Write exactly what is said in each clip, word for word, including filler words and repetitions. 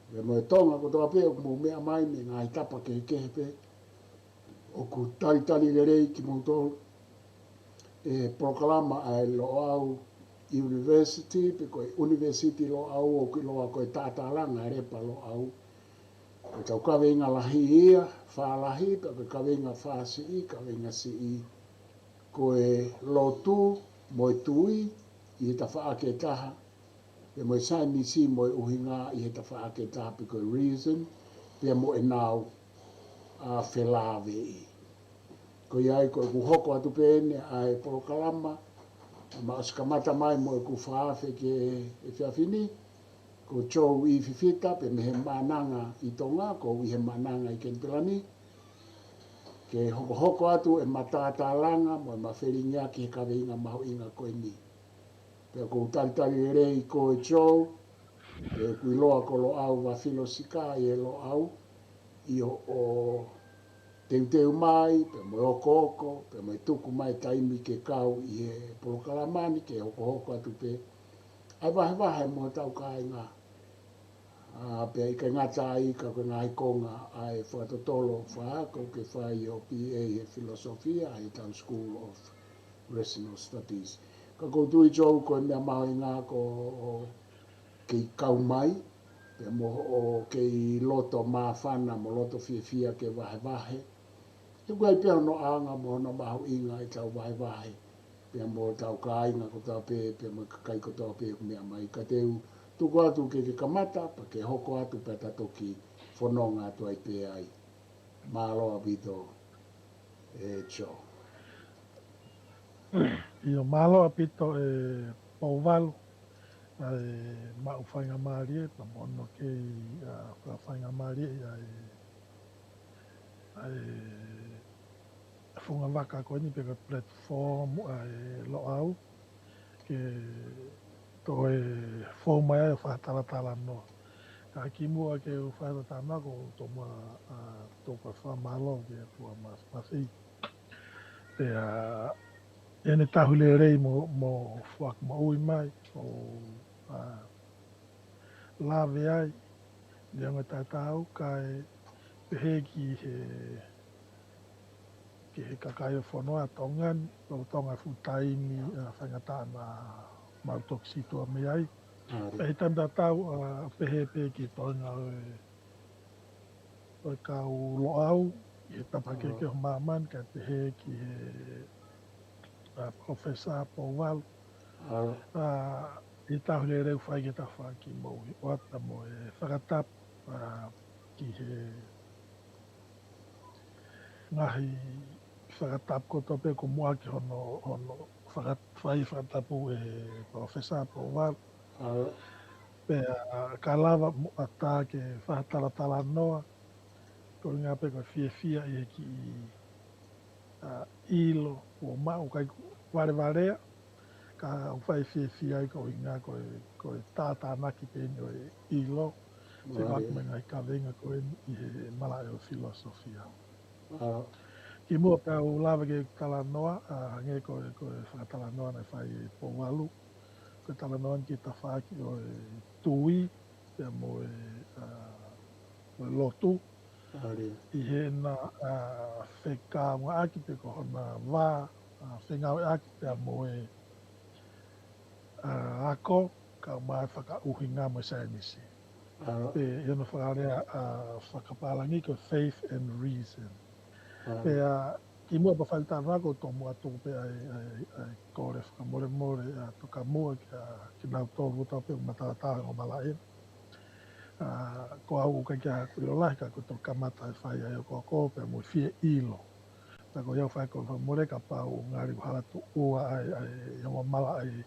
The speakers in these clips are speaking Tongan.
Pea mo e Tonga kotoa pē ʻoku mou meʻa mai mei he ngaahi tapa kehekehe pē, ʻoku talitali lelei kimoutolu ʻe he polokalama ʻa e Loʻau University, pe ko e University Loʻau, ʻoku ʻiloa ko e Tatalanga Lepa Loʻau. Ko e tau kaveinga lahi ia, fā lahi, pea ko e kaveinga fā siʻi, kaveinga siʻi, ko e lotu mo e tui ʻi he tafaʻaki ʻe taha, pea mo e saienisi mo e ʻuhinga ʻi he tafaʻaki ʻe taha, pe ko e reason, pea mo e nau ʻa felāveʻi. Ko ia ai ko ʻeku hoko atu pē eni ʻa e polokalama, ma ʻosi kamata mai mo ʻeku fakaafe ki he efiafi ni, ko Joe ʻi Fifita, pea mei he Maʻananga ʻi Tonga, ko au ʻi he Maʻananga ʻi Kenipela ni, ke hokohoko atu ʻema tatalanga mo ʻema felingiʻaki he kaveinga mahuʻinga ko eni. Pea ʻoku ou talitali lelei koe Joe, pea ʻoku ʻiloa ko Loʻau Vafilosika ʻi he Loʻau, ʻi hoʻo teuteu mai, pea mo e okooko, pea mo e tuku mai taimi ke kau ʻi he polokalama ni ke hokohoko atu pē ʻa e vahevahe mo hotau kāinga. ʻA, pea ʻikai ngata ai ka ko e ngaahi konga ʻa e fakatotolo fā, ko ke fai ʻo P A he filosofia, he tau School of Rational Studies. Ka ʻoku ou tui Joe ko e meʻa mahuʻinga ko hoʻo kei kau mai, pea mo hoʻo kei loto māfana, mo loto fiefia ke vahevahe. He ʻoku ʻi ai pē hono ʻaonga mo hono mahuʻinga ʻetau vahevahe, pea mo hotau kāinga kotoa pē, pea mo e kakai kotoa pē ʻoku meʻa mai. Ka te u tuku atu ke ke kamata, pea ke hoko atu pea ta toki fononga atu ai pē ai. Mālō ʻaupito, ʻe Joe. ʻIo, mālō ʻaupito ʻe Pouvalu, ʻa e maʻu faingamālie, pea mo hono kei, ʻa, fakafaingamālie, ʻa e, ʻa e funga vaka ko eni pe ko e platform ʻa e Loʻau, ke toe fou mai ai ʻo fakatalatalanoa. Ka kimuʻa ke u fakatalatalanoa ko u tomuʻa, ʻa, tomuʻa fakamālō ki he ʻOtua Māfimafi. Pea ʻene tauhi lelei mo, mo foaki moʻui mai, ʻo, ʻa, lave ai, neongo e tatau, kae pehē ki he, ki he kakai ʻo e fonua Tonga ni, lolotonga e fuʻu taimi, ʻa, faingataʻa naʻa mau toki sītuʻa mei ai. ʻA, ʻi he taimi tatau, ʻa, pehē pē ki he toenga ʻo e ʻo e kau Loʻau, ʻi he tapa kehekehe ʻo māmani, kae pehē ki he, ʻa, Professor Pouvalu. ʻA, ʻi he tauhi lelei ʻoku fai ki he tafaʻaki moʻui ʻoatu mo e fakatapu, ʻa, ki he ngaahi fakatapu kotoa pē ko muʻaki hono, hono faka-, fai fakatapu ʻe he Professor Pouvalu. ʻA, pea ka lava muʻa ta ke fakatalatalanoa, ko e ʻuhinga pē ko e fiefia ʻi he kiʻi, ʻa, ʻilo kuo maʻu, ʻikai ke valevalea, ka ʻoku fai fiefia ai ko e ʻuhinga ko e, ko e tātānaki pē eni ʻo e ʻilo, fekauʻaki mo e ngaahi kaveinga ko eni ʻi he malaʻe ʻo e filosofia. ʻA, kimuʻa pea u lava ke talanoa, ʻa, hangē ko e, ko e fakatalanoa naʻe fai ʻe Pouvalu, ko e talanoa ki he tafaʻaki ʻo e tui, pea mo e, ʻa, mo e lotu. ʻA, ʻi heʻena, ʻa, fekauʻaki pe ko hona vā, ʻa, fengāueʻaki pea mo e, ʻa, ako, kae ʻumaʻā e fakaʻuhinga mo e saienisi. ʻA, pea ʻi hono fakalea, ʻa, fakapālangi ko e faith and reason. ʻA, pea kimuʻa pea fai talanoa ko u tomuʻa tuku pē ʻa e, ʻa e, ʻa e kole fakamolemole, ʻa, tokamuʻa kia kinautolu kotoa pē ʻoku matalatala ʻo malaʻe. ʻA, ko au ʻoku ʻikai ke ʻi ai haʻaku ʻilo lahi ka ko e toki kamata e fai ʻa e okooko pea mo e fie ʻilo. Pea ko ia ʻoku fai ko e fakamolemole kapau ʻoku ngali ʻoku hala tuʻu ʻa e, ʻa e, ʻa e ongo malaʻe,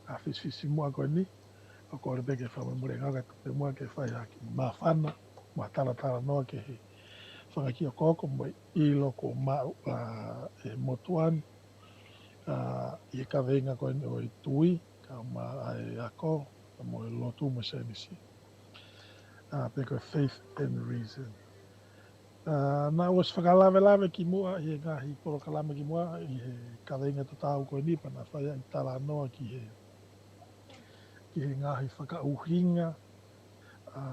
ʻa, fisifisimuʻa ko eni. ʻOku ou kole pē ke fakamolemole ngā ka tupe muʻa ke fai hake māfana, mo ha talatalanoa ki he fanga kiʻi okooko mo e ʻilo kuo maʻu, ʻa, ʻe he motuʻa ni, ʻa, ʻi he kaveinga ko eni ʻo e tui, kae ʻumaʻā e ako, mo e lotu mo e saienisi. ʻA, pe ko e faith and reason. ʻA, naʻa ku ʻosi fakalavelave kimuʻa ʻi he ngaahi polokalama kimuʻa ʻi he kaveinga tatau ko eni pea naʻa fai ai e talanoa ki he, ki he ngaahi fakaʻuhinga, ʻa,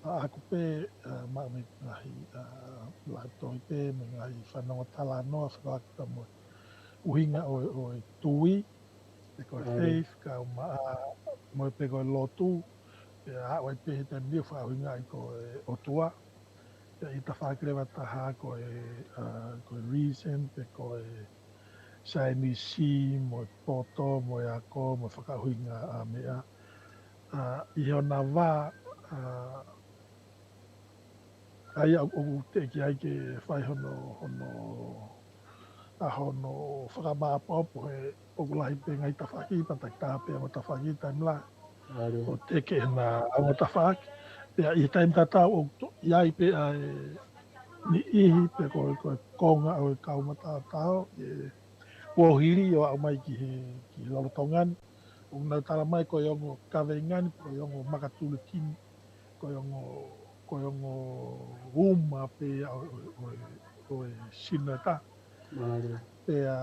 ʻa ʻaku pē, ʻa, maʻu mei he ngaahi, ʻa, lahi toi pē, mei he ngaahi fanongo talanoa, fekauʻaki pea mo e ʻuhinga ʻo, ʻo e tui, pe ko e faith, kae ʻumaʻā mo e pē ko e lotu, pea aʻu ai pē he taimi ni ʻo fakaʻuhingaʻi ko e ʻOtua. Pea ʻi he tafaʻaki leva ʻe taha ko e, ʻa, ko e reason, pe ko e saienisi, mo e poto, mo e ako, mo e fakaʻuhinga ʻa e meʻa. ʻA, ʻi he ona vā, ʻa, ʻa ia ʻoku, ʻoku teʻeki ai ke fai hono, hono, ʻa hono fakamāʻopoʻopo he ʻoku lahi pē ngaahi tafaʻaki, pea takitaha pē ongo tafaʻaki taimi lahi. ʻO teke ʻena ongo tafaʻaki. Pea ʻi he taimi tatau ʻoku to-, ʻi ai pē ʻa e niʻihi pe ko, ko e konga ʻo e kau mataotao, ʻi he kuohili ʻo aʻu mai ki he, ki he lolotonga ni. ʻOku nau tala mai ko e ongo kaveinga ni, ko e ongo makatuliki ni, ko e ongo, ko e ongo uma pē ʻo, ʻo, ʻo, ʻo e sino ʻe taha. Pea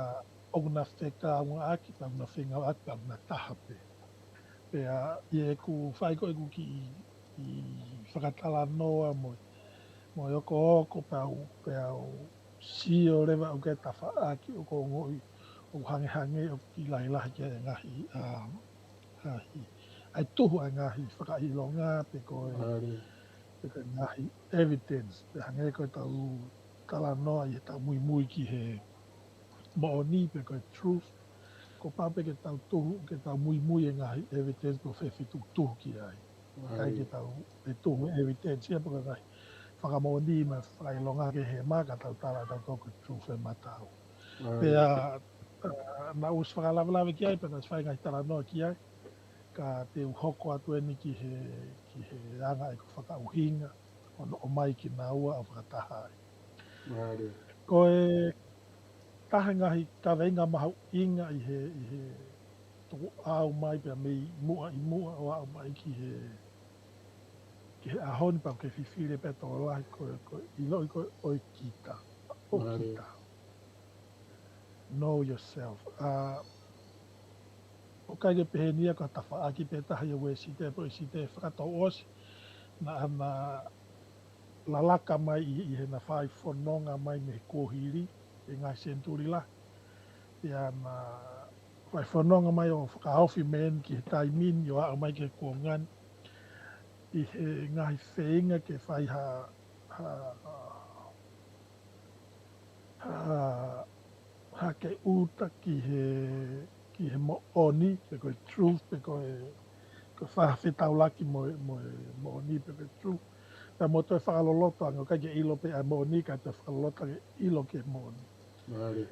ʻoku na fekauʻaki, pea ʻoku na fengāueʻaki, pea ʻoku na taha pē. Pea ʻi heʻeku fai ko ʻeku kiʻi, kiʻi fakatalanoa mo, mo e okooko pea u, pea u sio leva ʻoku ʻi ai e tafaʻaki ʻoku ongoʻi ʻoku hangehangē ʻoku kiʻi lahilahi ki ai e ngaahi, ʻa, ngaahi, ʻa e tuhu ʻa e ngaahi fakaʻilonga pe ko e, pe ko e ngaahi evidence, pe hangē ko ʻetau talanoa ʻi heʻetau muimui ki he moʻoni pe ko e truth. Kuo pau pē ke tau tuhu, ke tau muimui e ngaahi evidence pe ko fē feituʻu tuhu ki ai. ʻIkai ke tau, ʻe tuhu e evidence ia pe ko e ngaahi fakamoʻoni mo e fakaʻilonga kehe mā ka tau tala ʻe tautolu ko e truth e matau. Pea, ʻa, naʻa ku ʻosi fakalavelave ki ai, pea naʻa ku ʻosi fai ngaahi talanoa ki ai, ka te u hoko atu eni ki he, ki he anga ʻeku fakaʻuhinga, ʻo ʻomai kinaua ʻo fakataha ai. Ko e taha e ngaahi kaveinga mahuʻinga ʻi he, ʻi he tukuʻau mai pea mei muʻa ʻi muʻa ʻo aʻu mai ki he, ki he ʻaho ni pea ke fifili pē tokolahi ko e, ko e ʻiloʻi ko e ʻoikita. ʻOikita. Know yourself. ʻA, ʻoku ʻikai ke pehē ni ia ko e tafaʻaki pē taha ia ʻa e Uēsite, pe ko e Uēsite fakatouʻosi. Naʻa na lalaka mai ʻi, ʻi heʻena fai fononga mai mei he kuohili, ʻi he ngaahi senituli lahi. Pea na fai fononga mai ʻo fakahaofi mei heni ki he taimi ni ʻo aʻu mai ki he kuonga ni. ʻI he ngaahi feinga ke fai ha, ha, ha, ha ke uta ki he, ki he moʻoni, pe ko e truth, pe ko e, ko e fakafetaulaki mo e, mo e moʻoni, pe ko e truth. Pea mo toe fakaloloto ange, ʻoku ʻikai ke ʻilo pē ʻa e moʻoni, kae toe fakaloloto ange ʻilo ki he moʻoni.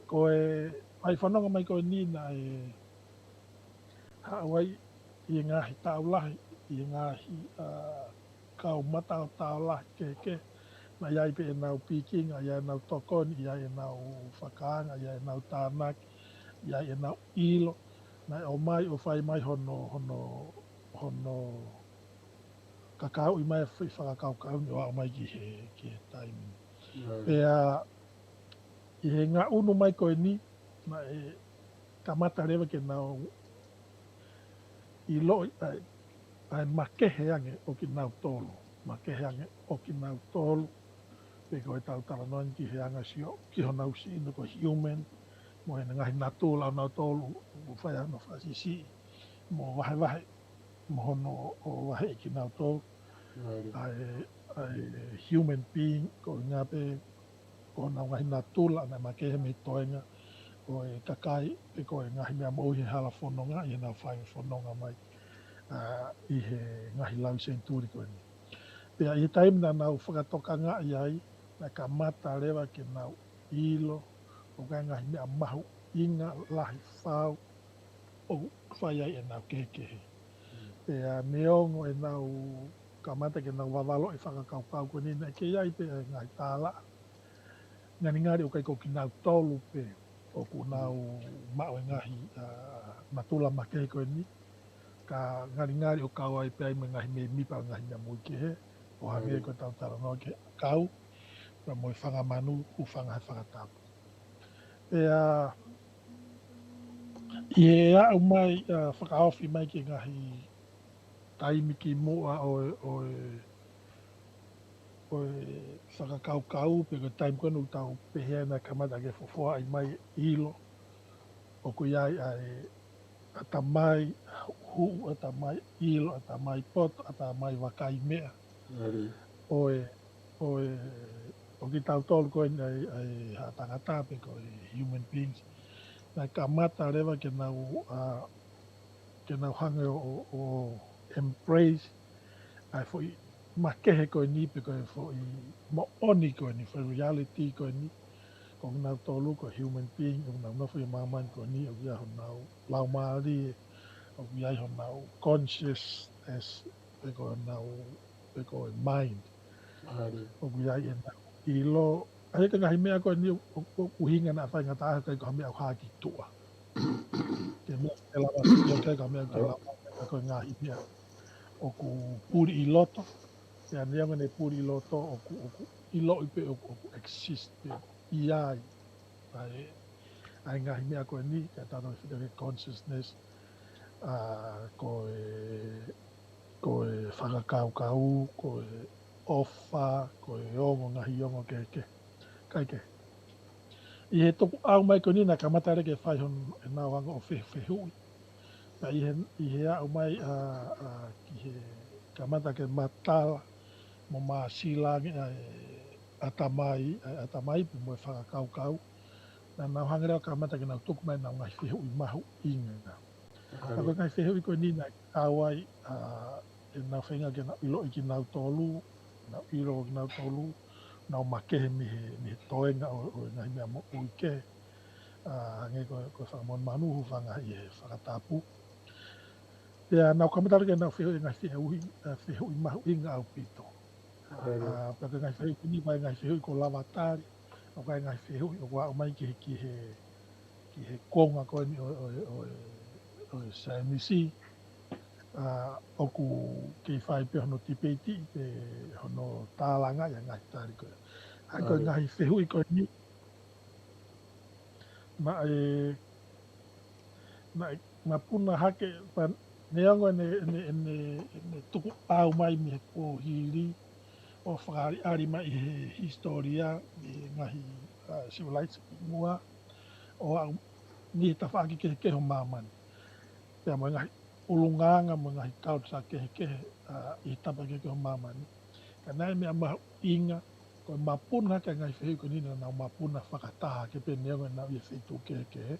Ko e fai fononga mai ko eni naʻe haʻu ai ʻi he ngaahi taʻu lahi, ʻi he ngaahi, ʻa, kau mataotao lahi kehekehe, naʻe ʻi ai pē ʻenau pikinga, ʻi ai ʻenau tokoni, ʻi ai ʻenau fakaanga, ʻi ai ʻenau tānaki, ʻi ai ʻenau ʻilo, naʻe ʻomai ʻo fai mai hono, hono, hono kakauʻi mai e foʻi fakakaukau ni ʻo aʻu mai ki he, ki he taimi ni. Pea ʻi he ngaʻunu mai ko eni, naʻe kamata leva ke nau ʻiloʻi ʻa e, ʻa e makehe ange ʻo kinautolu. Makehe ange ʻo kinautolu. Pe ko ʻetau talanoa ni ki he anga sio, ki honau sino ko e human, mo e ngaahi natula ʻo nautolu, ʻoku fai ai hono fakasisiʻi, mo vahevahe, mo hono ʻo vaheʻi kinautolu. ʻA e, ʻa e human being, ko e ʻuhinga pē, ko honau ngaahi natula naʻe makehe mei he toenga ʻo e kakai, pe ko e ngaahi meʻa moʻui he hala fononga, ʻi heʻenau fai fononga mai, ʻa, ʻi he ngaahi lau senituli ko eni. Pea ʻi he taimi naʻa nau fakatokangaʻi ai, naʻe kamata leva ke nau ʻilo, ʻoku ʻi ai e ngaahi meʻa mahuʻinga lahi fau, ʻoku fai ai ʻenau kehekehe. Pea neongo ʻenau kamata ke nau vavaloʻi e fakakaukau ko eni naʻe kei ʻi ai pē ʻa e ngaahi tālaʻa. Ngalingali ʻoku ʻikai ko kinautolu pē ʻoku nau maʻu e ngaahi, ʻa, natula makehe ko eni. Ka ngalingali ʻoku kau ai pē ai mo e ngaahi mēmipa ʻo e ngaahi meʻa moʻui kehe. ʻO hangē ko ʻetau talanoa ki he ʻakau, pea mo e fanga manu, hūfanga he fakatapu. Pea ʻi he aʻu mai, ʻa, fakaofi mai ki he ngaahi taimi kimuʻa ʻo e, ʻo e, ko e fakakaukau pe ko e taimi ko ē ʻoku tau pehē naʻe kamata ke fofoaʻi mai ʻilo, ʻoku ʻi ai ʻa e ʻatamai huhu, ʻatamai ʻilo, ʻatamai poto, ʻatamai vakai meʻa. ʻO e, ʻo e, ʻo kitautolu ko eni ʻa e, ʻa e haʻa tangata pe ko e human beings. Naʻe kamata leva ke nau, ʻa, ke nau hanga ʻo, ʻo, ʻo embrace ʻa e foʻi makehe ko eni pe ko e foʻi moʻoni ko eni, foʻi reality ko eni. Ko kinautolu ko e human being, ʻoku nau nofo ʻi māmani ko eni, ʻoku ʻi ai honau laumālie, ʻoku ʻi ai honau consciousness, pe ko honau, pe ko e mind. ʻOku ʻi ai ʻenau ʻilo, ʻa ia ko e ngaahi meʻa ko eni ʻoku, ʻoku, ʻoku ʻuhinga naʻa faingataʻa he ʻikai ko ha meʻa ʻoku hā ki tuʻa. Ke meʻa ke lava, ke ʻikai ko ha meʻa ke lava, ka ko e ngaahi meʻa ʻoku puli ʻi loto, pea neongo ʻene puli ʻi loto, ʻoku, ʻoku ʻiloʻi pe ʻoku, ʻoku exist pe ʻi ai ʻa e, ʻa e ngaahi meʻa ko eni, ka tau fita ke consciousness, ʻa, ko e, ko e fakakaukau, ko e ʻofa, ko e ongo, ngaahi ongo kehekehe. Kae kehe, ʻi he tukuʻau mai ko eni naʻe kamata leva ke fai hon-, ʻenau hanga ʻo fefehuʻi. Pea ʻi he, ʻi he aʻu mai ʻa, ʻa, ki he kamata ke matala mo māsila ange ʻa e ʻatamai, ʻa e ʻatamai pe mo e fakakaukau, naʻa nau hanga leva ʻo kamata ke nau tuku mai ʻenau ngaahi fehuʻi mahuʻinga. Ka ko e ngaahi fehuʻi ko eni naʻe kau ai, ʻa, ʻenau feinga ke nau ʻiloʻi kinautolu, nau ʻilo kinautolu, nau makehe mei he, mei he toenga ʻo, ʻo e ngaahi meʻa moʻui kehe. ʻA, hangē ko, ko e fakamonū, hūfanga ʻi he fakatapu. Pea nau kamata leva ke nau fehuʻi ngaahi fehuʻi, ʻa, fehuʻi mahuʻinga ʻaupito. ʻA, pea ko e ngaahi fehuʻi ko eni, ʻoku ʻi ai e ngaahi fehuʻi ʻoku lava tali, ʻoku ʻi ai e ngaahi fehuʻi ʻoku aʻu mai ki he, ki he, ki he konga ko eni ʻo, ʻo, ʻo, ʻo e saienisi. ʻA, ʻoku kei fai pē hono tipeiti pe hono tālangaʻi ʻa e ngaahi tali ko ē. ʻA ia ko e ngaahi fehuʻi ko eni, naʻe, naʻe mapuna hake, pea neongo ʻene, ʻene, ʻene, ʻene tukuʻau mai mei he kuohili ʻo fakaʻaliʻali mai ʻi he hisitōlia, ʻi he ngaahi, ʻa, civilization ki muʻa, ʻo aʻu mei he tafaʻaki kehekehe ʻo māmani. Pea mo e ngaahi ʻulungaanga mo e ngaahi culture kehekehe, ʻa, ʻi he tafaʻaki kehekehe ʻo māmani. Ka naʻe meʻa mahuʻinga, ko e mapuna hake ʻa e ngaahi fehuʻi ko eni naʻa nau mapuna fakataha hake pē neongo ʻenau ʻi he feituʻu kehekehe.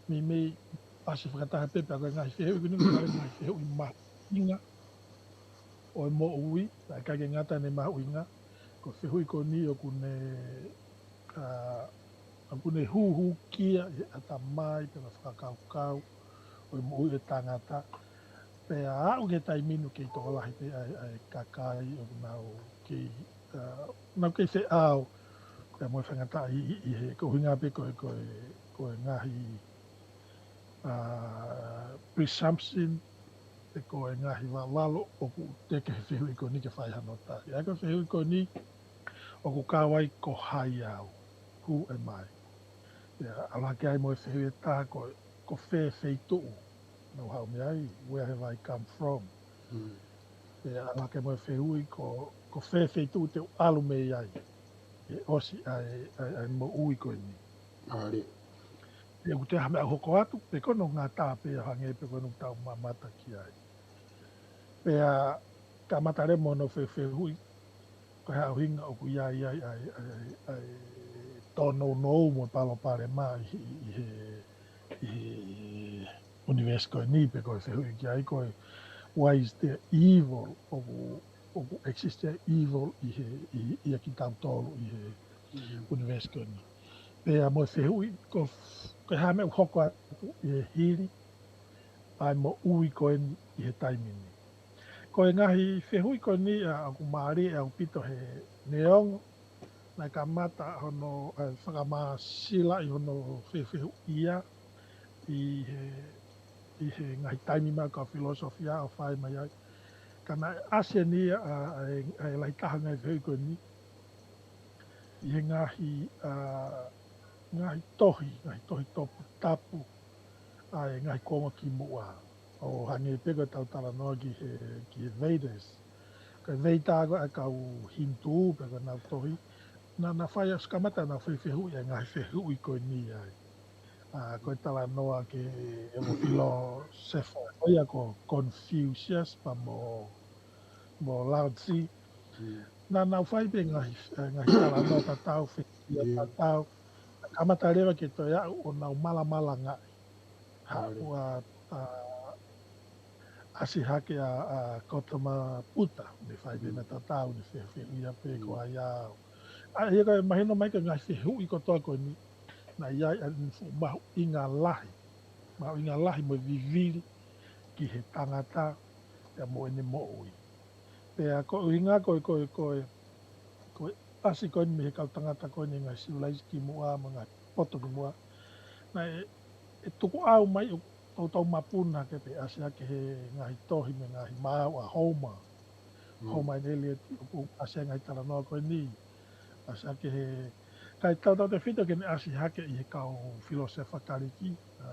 Meimei ʻasi fakataha pē, pea ko e ngaahi fehuʻi ko eni ko e ngaahi fehuʻi mahuʻinga ʻo e moʻui, naʻe ʻikai ke ngata ʻene mahuʻinga, ko e fehuʻi ko eni ʻoku ne, ʻa, ʻoku ne huhukia ʻi he ʻatamai pe ko e fakakaukau ʻo e moʻui ʻa e tangata. Pea aʻu ki he taimi ni ʻoku kei tokolahi pē ʻa e, ʻa e kakai ʻoku nau kei, ʻa, nau kei feʻao, pea mo e faingataʻaʻia ʻi, ʻi he, ko e ʻuhinga pē ko e, ko e, ko e ngaahi, ʻa, presumption, pe ko e ngaahi vavalo ʻoku teke he fehuʻi ko eni ke fai hano tali. ʻA ia ko e fehuʻi ko eni, ʻoku kau ai ko hai au, who am I? Pea ʻalu hake ai mo e fehuʻi ʻe taha ko, ko fē feituʻu naʻa ku haʻu mei ai, where have I come from? Pea ʻalu hake mo e fehuʻi ko, ko fē feituʻu te u ʻalu mei ai, ʻi he ʻosi ʻa e, ʻa e, ʻa e moʻui ko eni. Pea ʻoku toe ʻi ai ha meʻa ʻoku hoko atu, pe ko hono ngata pē ʻo hangē pē ko eni ʻoku tau mamata ki ai. Pea kamata leva mo hono fefehuʻi, ko e hā e ʻuhinga ʻoku ʻi ai, ʻi ai, ʻi ai, ʻi ai, ʻi ai e tōnounou mo e palopalema ʻi he, ʻi he, ʻi he ʻunivēsi ko eni, pe ko e fehuʻi ki ai ko e, why is there evil, ʻoku, ʻoku exist e evil ʻi he, ʻi, ʻia kitautolu ʻi he ʻunivēsi ko eni. Pea mo e fehuʻi ko, ko e hā e meʻa ʻoku hoko atu ʻi he hili ʻa e moʻui ko eni ʻi he taimi ni. Ko e ngaahi fehuʻi ko eni, ʻa, ʻoku mālie ʻaupito he neongo naʻe kamata hono, ʻa, fakamāsilaʻi hono fefehuʻia ʻi he, ʻi he ngaahi taimi mai ʻo e kau filōsofia ʻo fai mai ai. Ka naʻe ʻasi eni ʻa, ʻa e, ʻa e lahi taha e ngaahi fehuʻi ko eni ʻi he ngaahi, ʻa, ngaahi tohi, ngaahi tohi toputapu ʻa e ngaahi kuonga kimuʻa. ʻO hangē pē ko ʻetau talanoa ki he, ki he Vedas. ko e veita ko ē ʻa e kau Hinitū pe ko ʻenau tohi. Naʻa, naʻa nau fai ʻa e kamata naʻa nau fai fehuʻi ʻa e ngaahi fehuʻi ko eni ai. ʻA, ko e talanoa ki he ongo filōsefa ko ia ko Confucius pea mo, mo Lao Tzu. Naʻa nau fai pē ngaahi, ʻa e ngaahi talanoa tatau, fehuʻi tatau. Kamata leva ke toe aʻu ʻo nau malamalangaʻi. Haʻu ʻa, ʻa, ʻasi hake ʻa, ʻa Gautama Buddha, ne fai pē ʻena tatau, ne fefehuʻia pē ko ai au. ʻA ia ka mahino mai ko e ngaahi fehuʻi kotoa ko eni, naʻe ʻi ai ʻa e fuʻu mahuʻinga lahi, mahuʻinga lahi mo e vivili ki he tangata, pea mo ʻene moʻui. Pea ko e ʻuhinga ko e, ko e, ko e, ko e ʻasi ko eni mei he kau tangata ko eni ngaahi sivilaise kimuʻa, mo e ngaahi poto kimuʻa. Naʻe, ʻe tukuʻau mai ʻo toutou mapuna ke pe ʻasi hake he ngaahi tohi mo e ngaahi maau ʻa Homer. Homer and Eliot, ʻoku ʻasi hake ngaahi talanoa ko eni. ʻAsi hake he, kae tautautefito ke ne ʻasi hake ʻi he kau filōsefa Kalisi, ʻa,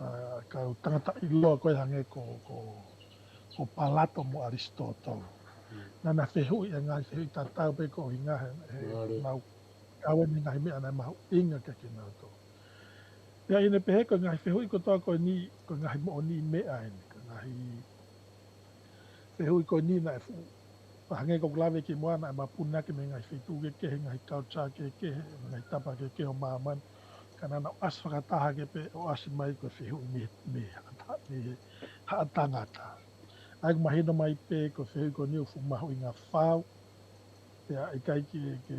ʻa, kau tangata ʻiloa ko ē hangē ko, ko, ko Palato mo ʻAlisitōtolo. Naʻa na fehuʻi ʻa e ngaahi fehuʻi tatau pē ko e ʻuhinga he, he nau kau eni ngaahi meʻa naʻe mahuʻinga kiate kinautolu. Pea ʻi heʻene pehē ko e ngaahi fehuʻi kotoa ko eni, ko e ngaahi moʻoniʻi meʻa eni, ko e ngaahi fehuʻi ko eni naʻe fuʻu, hangē ko ʻeku lave kimuʻa naʻe mapuna hake mei he ngaahi feituʻu kehekehe, ngaahi culture kehekehe, ngaahi tapa kehekehe ʻo māmani. Ka naʻa nau ʻasi fakataha hake pē ʻo ʻasi mai ko e fehuʻi mei, mei he haʻa ta-, mei he haʻa tangata. ʻA ia ʻoku mahino mai pē ko e fehuʻi ko eni ʻoku fuʻu mahuʻinga fau, pea ʻikai ke, ke,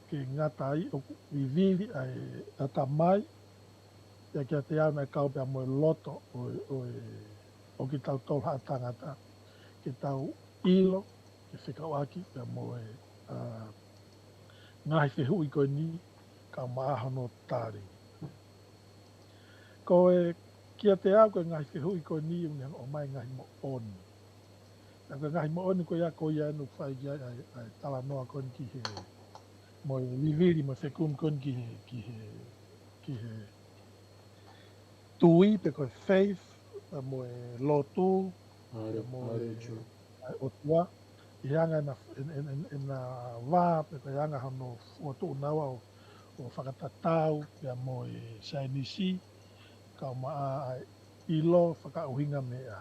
ke ngata ai ʻoku vivili ʻa e ʻatamai, pea kiate au naʻe kau pea mo e loto ʻo e, ʻo e, ʻo kitautolu haʻa tangata, ke tau ʻilo, ke fekauʻaki pea mo e, ʻa, ngaahi fehuʻi ko eni, kae ʻumaʻā hono tali. Ko e kiate au ko e ngaahi fehuʻi ko eni ʻoku ne hanga ʻo ʻomai ngaahi moʻoni. Pea ko e ngaahi moʻoni ko ia, ko ia ʻoku fai ki ai ʻa e, ʻa e talanoa ko eni ki he, mo e vivili, mo e fekumi ko eni ki he, ki he, ki he tui pe ko e faith, pea mo e lotu, pea mo e, ʻa e ʻOtua, ʻi he anga ʻena, ʻena, ʻena, ʻena vā, pe ko e anga hono fokotuʻu naua ʻo, ʻo fakatatau, pea mo e saienisi, kae ʻumaʻā ʻa e ʻilo fakaʻuhinga meʻa.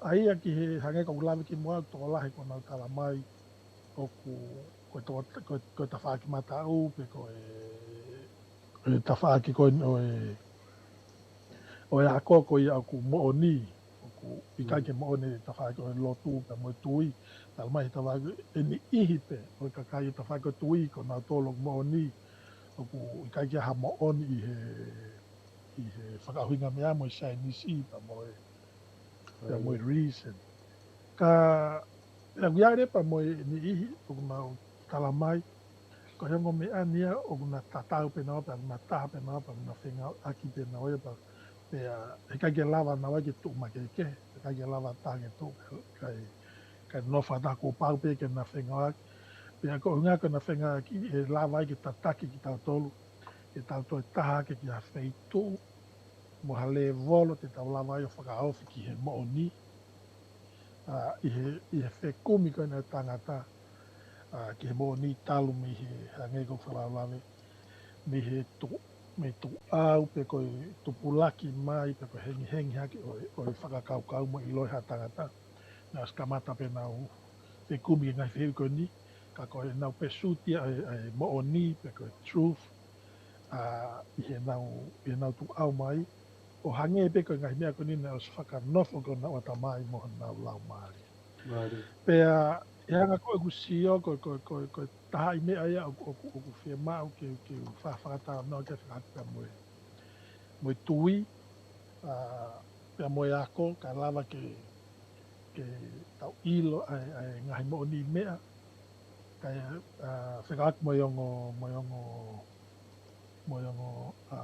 ʻA ia ki he hangē ko ʻeku lave kimuʻa, tokolahi kuo nau tala mai ʻoku, ko e toko-, ko e, ko e tafaʻaki mataʻu, pe ko e, ko e tafaʻaki ko ē ʻo e, ʻo e ako ko ia ʻoku moʻoni, ʻoku ʻikai ke moʻoni e tafaʻaki ʻo e lotu pea mo e tui, tala mai he tafaʻaki ʻe niʻihi pē ʻo e kakai ʻi he tafaʻaki ʻo e tui, ko nautolu ʻoku moʻoni, ʻoku ʻikai ke ʻi ai ha moʻoni ʻi he, ʻi he fakaʻuhinga meʻa mo e saienisi pea mo e, pea mo e reason. Ka, pea ʻoku ʻi ai leva pea mo e niʻihi ʻoku nau tala mai, ko e ongo meʻa ni ia ʻoku na tatau pē naua, pea ʻoku na taha pē naua, pea ʻoku na fengāueʻaki pē naua ia, pea, pea heʻikai ke lava naua ke tuʻu makehe, heʻikai ke lava taha ke tuʻu, kae, kae nofo ha taha kuo pau pē ke na fengāueʻaki. Pea ko e ʻuhinga ko ʻena fengāueʻaki ʻe lava ai ke tataki kitautolu, ke tau toe taha hake ki ha feituʻu mo ha lēvolo te tau lava ai ʻo fakaofi ki he moʻoni, ʻa, ʻi he, ʻi he fekumi ko ena ʻa e tangata, ʻa, ki he moʻoni talu mei he, hangē ko ʻeku fakalaulave, mei he tu-, mei tuʻu ʻau pe ko e tupulaki mai, pe ko e hengihengi hake ʻo e, ʻo e fakakaukau mo e ʻilo ʻa e tangata. Naʻe ʻosi kamata pē ʻenau fekumi ki he ngaahi fehuʻi ko eni, ka ko ʻenau pursuit ia ʻa e, ʻa e moʻoni, pe ko e truth, ʻa, ʻi heʻenau, ʻi heʻenau tuʻu ʻau mai, ʻo hangē pē ko e ngaahi meʻa ko eni naʻe ʻosi fakanofo ki honau ʻatamai mo honau laumālie. Pea, ʻi he anga ko ʻeku sio, ko, ko, ko, ko e taha ʻi he meʻa ia ʻoku, ʻoku, ʻoku fiemaʻu ke, ke u fa-, fakatalanoa ki ai fekauʻaki pea mo e, mo e tui, ʻa, pea mo e ako, kae lava ke, ke tau ʻilo ʻa e, ʻa e ngaahi moʻoniʻi meʻa, kae, ʻa, fekauʻaki mo e ongo, mo e ongo, mo e ongo, ʻa,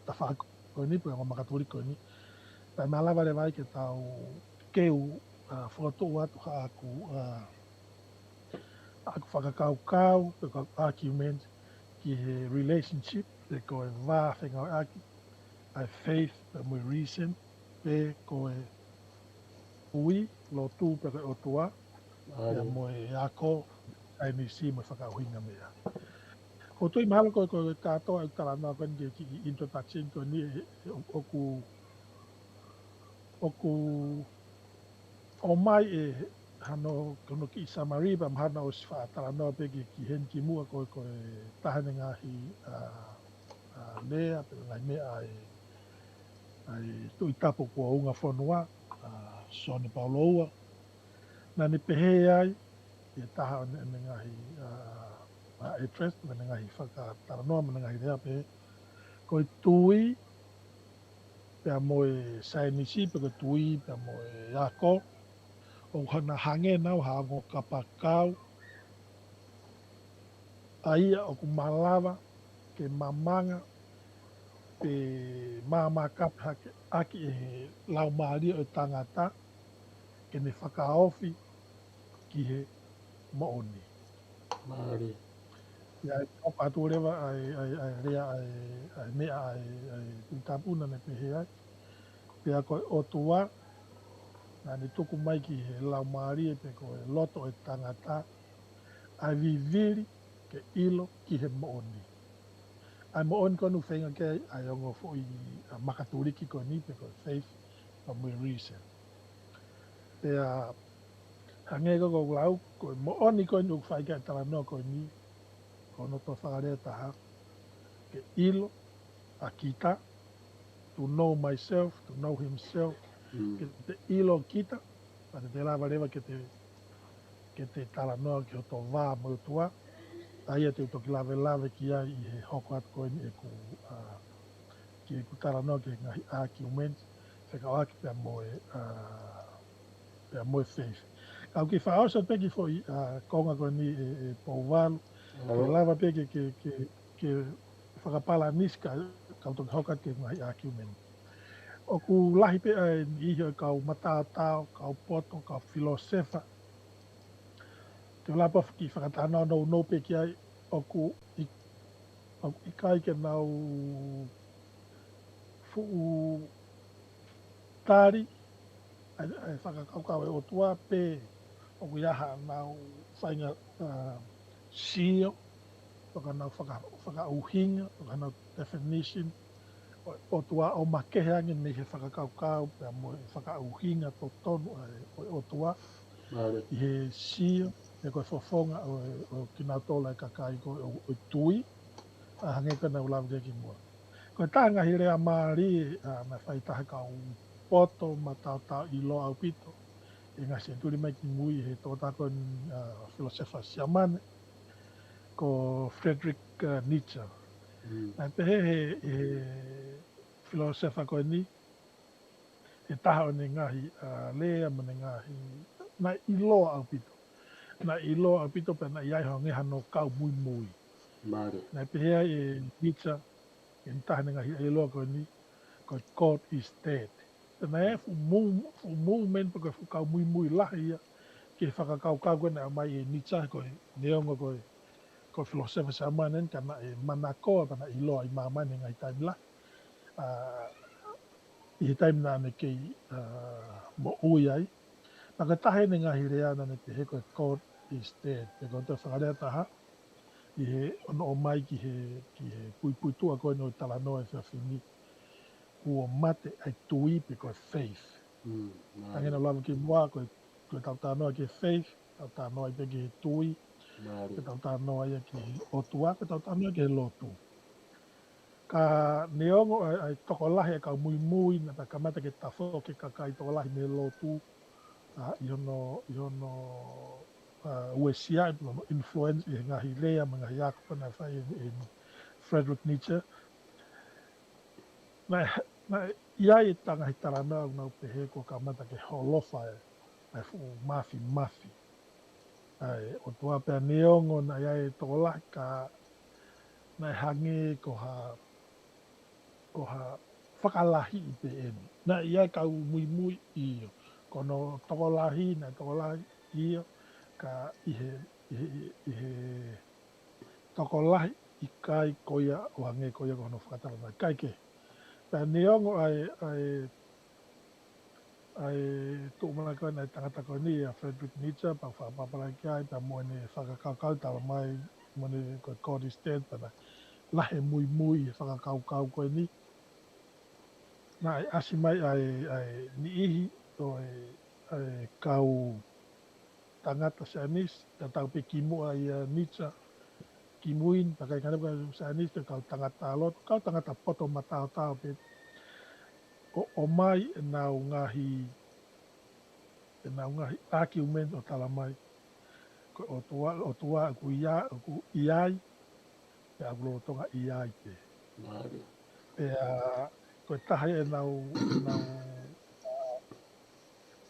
tafaʻaki ko eni, pe ongo makatuli ko eni. Pea malava leva ai ke tau keu, ʻa, fokotuʻu atu haʻaku, ʻa, haʻaku fakakaukau, pe ko haʻaku argument, ki he relationship, pe ko e vā fengāueʻaki, ʻa e faith, pea mo e reason, pe ko e, tui, lotu pe ko e ʻOtua, pea mo e ako, saienisi mo e fakaʻuhinga meʻa. ʻOku ou tui mahalo ko e, ko e kātoa ʻeku talanoa ko eni ki he kiʻi introduction ko eni ʻe, ʻe, ʻoku, ʻoku ʻomai ʻe hano, ko hono kiʻi summary pea mahalo naʻa ʻosi faʻa talanoa pē ki, ki heni kimuʻa ko e, ko e taha ʻene ngaahi, ʻa, ʻa, lea, pe ngaahi meʻa ʻa e, ʻa e Tuʻi Tapu kuo unga fonua, ʻa, Sione Paulo Ua. Naʻa ne pehē ai, ʻi he taha ʻene, ʻene ngaahi, ʻa, ʻa, address, ʻene ngaahi fakatalanoa, mo ʻene ngaahi lea pehē, ko e tui, pea mo e saienisi, pe ko e tui, pea mo e ako, ʻoku na hangē nau ha ongo kapakau, ʻa ia ʻoku malava ke mamanga, pe māmā kape hake ʻaki ʻe he laumālie ʻo e tangata, ke ne fakaofi ki he moʻoni. Mālie. ʻA ia ʻoku ʻoatu leva ʻa e, ʻa e, ʻa e lea ʻa e, ʻa e meʻa ʻa e, ʻa e Tuʻi Tapu naʻa ne pehē ai. Pea ko e ʻOtua, naʻa ne tuku mai ki he laumālie pe ko e loto ʻo e tangata, ʻa e vivili ke ʻilo ki he moʻoni. ʻA e moʻoni ko eni ʻoku feinga ki ai ʻa e ongo foʻi, ʻa, makatuliki ko eni pe ko e faith, pea mo e reason. Pea hangē ko ʻeku lau, ko e moʻoni ko eni ʻoku fai ki ai e talanoa ko eni, ko hono toe fakalea ʻe taha, ke ʻilo ʻa kita, to know myself, to know himself, ke te ʻilo kita, pea te te lava leva ke te, ke te talanoa ki hoto vā mo e ʻOtua, ʻa ia te u toki lavelave ki ai ʻi he hoko atu ko eni ʻeku, ʻa, ki heʻeku talanoa ki he ngaahi argument, fekauʻaki pea mo e, ʻa, pea mo e faith. Ka u kiʻi fakaʻosi pē ki he foʻi, ʻa, konga ko eni ʻe, ʻe Pouvalu, ke lava pē ke, ke, ke, ke fakapalanisi ka, ka u toki hoko atu ki he ngaahi argument. ʻOku lahi pē ʻa e niʻihi ʻo e kau mataotao, kau poto, kau filōsefa, te u lava pē ʻo kiʻi fakatalanoa nounou pē ki ai ʻoku ʻi-, ʻoku ʻikai ke nau fuʻu tali ʻa e, ʻa e fakakaukau ʻo e ʻOtua pe ʻoku ʻi ai haʻanau faʻahinga, ʻa, sio, pe ko ʻenau faka-, fakaʻuhinga, pe ko ʻenau definition ʻo e ʻOtua ʻo makehe ange mei he fakakaukau pea mo e fakaʻuhinga totonu ʻa e, ʻo e ʻOtua. Mālie. ʻI he sio, pe ko e fofonga ʻo e, ʻo kinautolu ʻa e kakai ko ē ʻo, ʻo e tui, ʻa hangē ko ʻenau lave ki ai kimuʻa. Ko e taha e ngaahi lea mālie, ʻa, naʻe fai ʻe he taha e kau poto mataotao ʻiloa ʻaupito, ʻi he ngaahi senituli mai ki mui he tokotaha ko eni, ʻa, filōsefa Siamane, ko Friedrich, ʻa, Nietzsche. Mm. Naʻe pehē ʻe he, ʻe he filōsefa ko eni, ʻe taha ʻo ʻene ngaahi, ʻa, lea mo ʻene ngaahi, naʻe ʻiloa ʻaupito. Naʻe ʻiloa ʻaupito pea naʻe ʻi ai hangē hano kau muimui. Mālie. Naʻe pehē ai ʻe Nietzsche, ʻi he taha ʻene ngaahi ʻiloa ko eni, ko e God is dead. Pea naʻe fuʻu mou-, fuʻu movement pe ko e fuʻu kau muimui lahi ia, ki he fakakaukau ko ē naʻe ʻomai ʻe Nietzsche ko ē, neongo ko e, ko e filōsefa Siamane eni ka naʻe manakoa pea naʻe ʻiloa ʻi māmani he ngaahi taimi lahi. ʻA, ʻi he taimi naʻa ne kei, ʻa, moʻui ai. Naʻe ko e taha ʻene ngaahi lea naʻa ne pehē ko e God is dead. Pe ko e toe fakalea ʻe taha, ʻi he ʻono ʻomai ki he, ki he puipuituʻa ko eni ʻo e talanoa ʻi he efiafi ni. Kuo mate ʻa e tui pe ko e faith. Mm, mālie. Hangē ko ʻeku lave kimuʻa ko e, ko ʻetau talanoa ki he faith, tau talanoa ai pē ki he tui, mālie, pea tau talanoa ia ki he ʻOtua, pea tau talanoa ki he lotu. Ka neongo ʻa e, ʻa e tokolahi ʻa e kau muimui, naʻe pea kamata ke tafoki e kakai tokolahi mei he lotu, ʻa, ʻi hono, ʻi hono, ʻa, uesia, ʻi hono influence ʻi he ngaahi lea mo e ngaahi ako naʻe fai ʻe, ʻe Friedrich Nietzsche. Naʻe, naʻe ʻi ai e ngaahi talanoa ʻoku nau pehē kuo kamata ke holofa e, ʻa e fuʻu mafimafi ʻa e ʻOtua pea neongo naʻe ʻi ai e tokolahi ka naʻe hangē ko ha, ko ha fakalahiʻi pē eni. Naʻe ʻi ai e kau muimui ʻio. Ko hono tokolahi, naʻe tokolahi ʻio, ka ʻi he, ʻi he, ʻi he tokolahi ʻikai ko ia ʻo hangē ko ia ko hono fakatalanoa, ʻikai ke. Pea neongo ʻa e, ʻa e, ʻa e tuʻumālie ko eni ʻa e tangata ko eni ʻa Friedrich Nietzsche, pea u fakapapālangi ki ai, pea mo ʻene fakakaukau, talamai mo ʻene ko e Gottesdienst, pea naʻe lahi e muimui he fakakaukau ko eni. Naʻe ʻasi mai ʻa e, ʻa e niʻihi ʻo e, ʻa e kau tangata Zionist, tatau pē kimuʻa ʻia Nietzsche, kimui ni, pea ʻikai ngata ai pē ko e Zionist, kau tangata lotu, kau tangata poto mataotao pē, ʻo, ʻomai ʻenau ngaahi, ʻenau ngaahi argument ʻo talamai ko e ʻOtua, ʻOtua ʻoku ʻi ai, ʻoku ʻi ai, pea ʻoku lolotonga ʻi ai pē. Mālie. Pea ko e taha ʻenau, ʻenau, ʻa,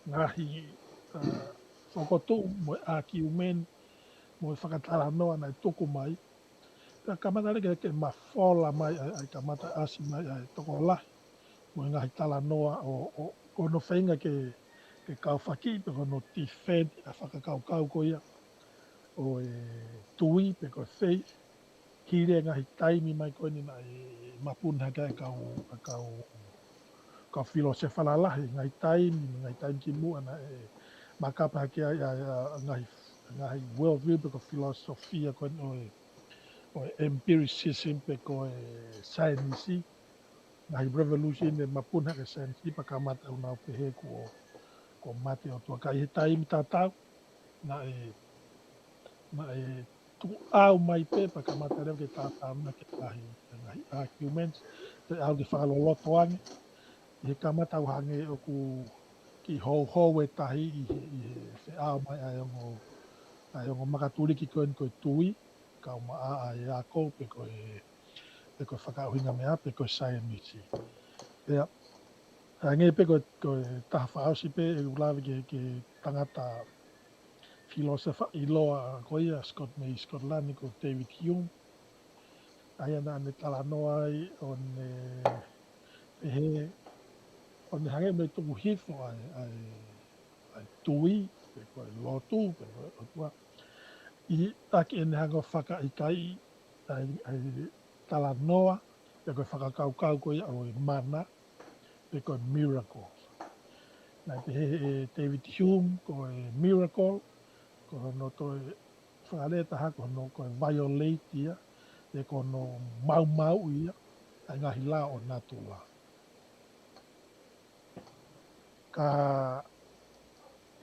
ngaahi, ʻa, fokotuʻu mo e argument, mo e fakatalanoa naʻe tuku mai. Pea kamata leva ke, ke mafola mai, ʻa e, ʻa e kamata ʻasi mai ʻa e tokolahi mo e ngaahi talanoa ʻo, ʻo, ko hono feinga ke, ke kau faki, pe ko hono defend ʻa e fakakaukau ko ia ʻo e tui, pe ko e faith, hili e ngaahi taimi mai ko eni naʻe mapuna hake ai e kau, e kau, kau filōsefa lalahi, ngaahi taimi, ngaahi taimi kimuʻa naʻe makapa hake ai ʻa, ʻa, ʻa ngaahi, ngaahi world view pe ko e filōsofia ko eni ʻo e, ʻo e empiricism pe ko e saienisi, ngaahi revolution ʻe mapuna hake e saienisi pea kamata ʻo nau pehē kuo, kuo mate e ʻOtua. Ka ʻi he taimi tatau, naʻe, naʻe tuʻu ʻau mai pē pea kamata leva ke tātānaki e ngaahi, e ngaahi arguments, pea ʻau ke fakaloloto ange. ʻI he kamata ʻo hangē ʻoku kiʻi houhou e tahi ʻi he, ʻi he feʻao mai ʻa e ongo, ʻa e ongo makatuliki ko eni ko e tui, kaumaʻā ʻa e ako, pe ko e, pe ko e fakaʻuhinga meʻa, pe ko e saienisi. Pea, hangē pē ko e, ko e taha fakaʻosi pē ʻeku lave ki he, ki he tangata filōsefa ʻiloa ko ia, Scot-, mei Scotland, ko David Hume. ʻA ia naʻa ne talanoa ai ʻo ne pehē, ʻo ne hangē ʻoku ne tuku hifo ʻa e, ʻa e, ʻa e tui, pe ko e lotu, pe ko e ʻOtua, ʻi, ʻaki ʻene hanga ʻo fakaʻikaiʻi ʻa e, ʻa e talanoa, pe ko e fakakaukau ko ia ʻo e mana, pe ko e miracle. Naʻe pehē ʻe David Hume ko e miracle, ko hono toe fakalea ʻe taha ko hono ko e violate ia, pe ko hono maumauʻi ia ʻa e ngaahi lao ʻo natula. Ka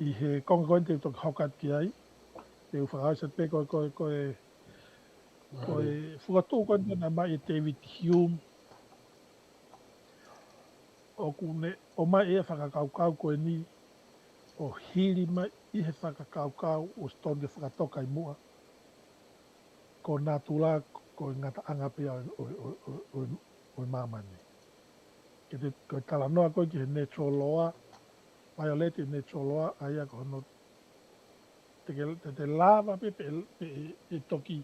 ʻi he konga ko eni te u toki hoko atu ki ai, te u fakaʻosi atu pē ko e, ko e, ko e, ko e fokotuʻu ko eni naʻe ʻomai ʻe David Hume, ʻoku ne ʻomai e fakakaukau ko eni ʻo hili mai ʻi he fakakaukau ʻosi totonu ke fakatoka ʻi muʻa, ko natula ko e ngataʻanga pē ia ʻo, ʻo, ʻo, ʻo, ʻo māmani. Ke te, ko e talanoa ko ē ki he natural law, violate e natural law, ʻa ia ko hono te ke, te, te lava pē, pē, pē ʻe toki,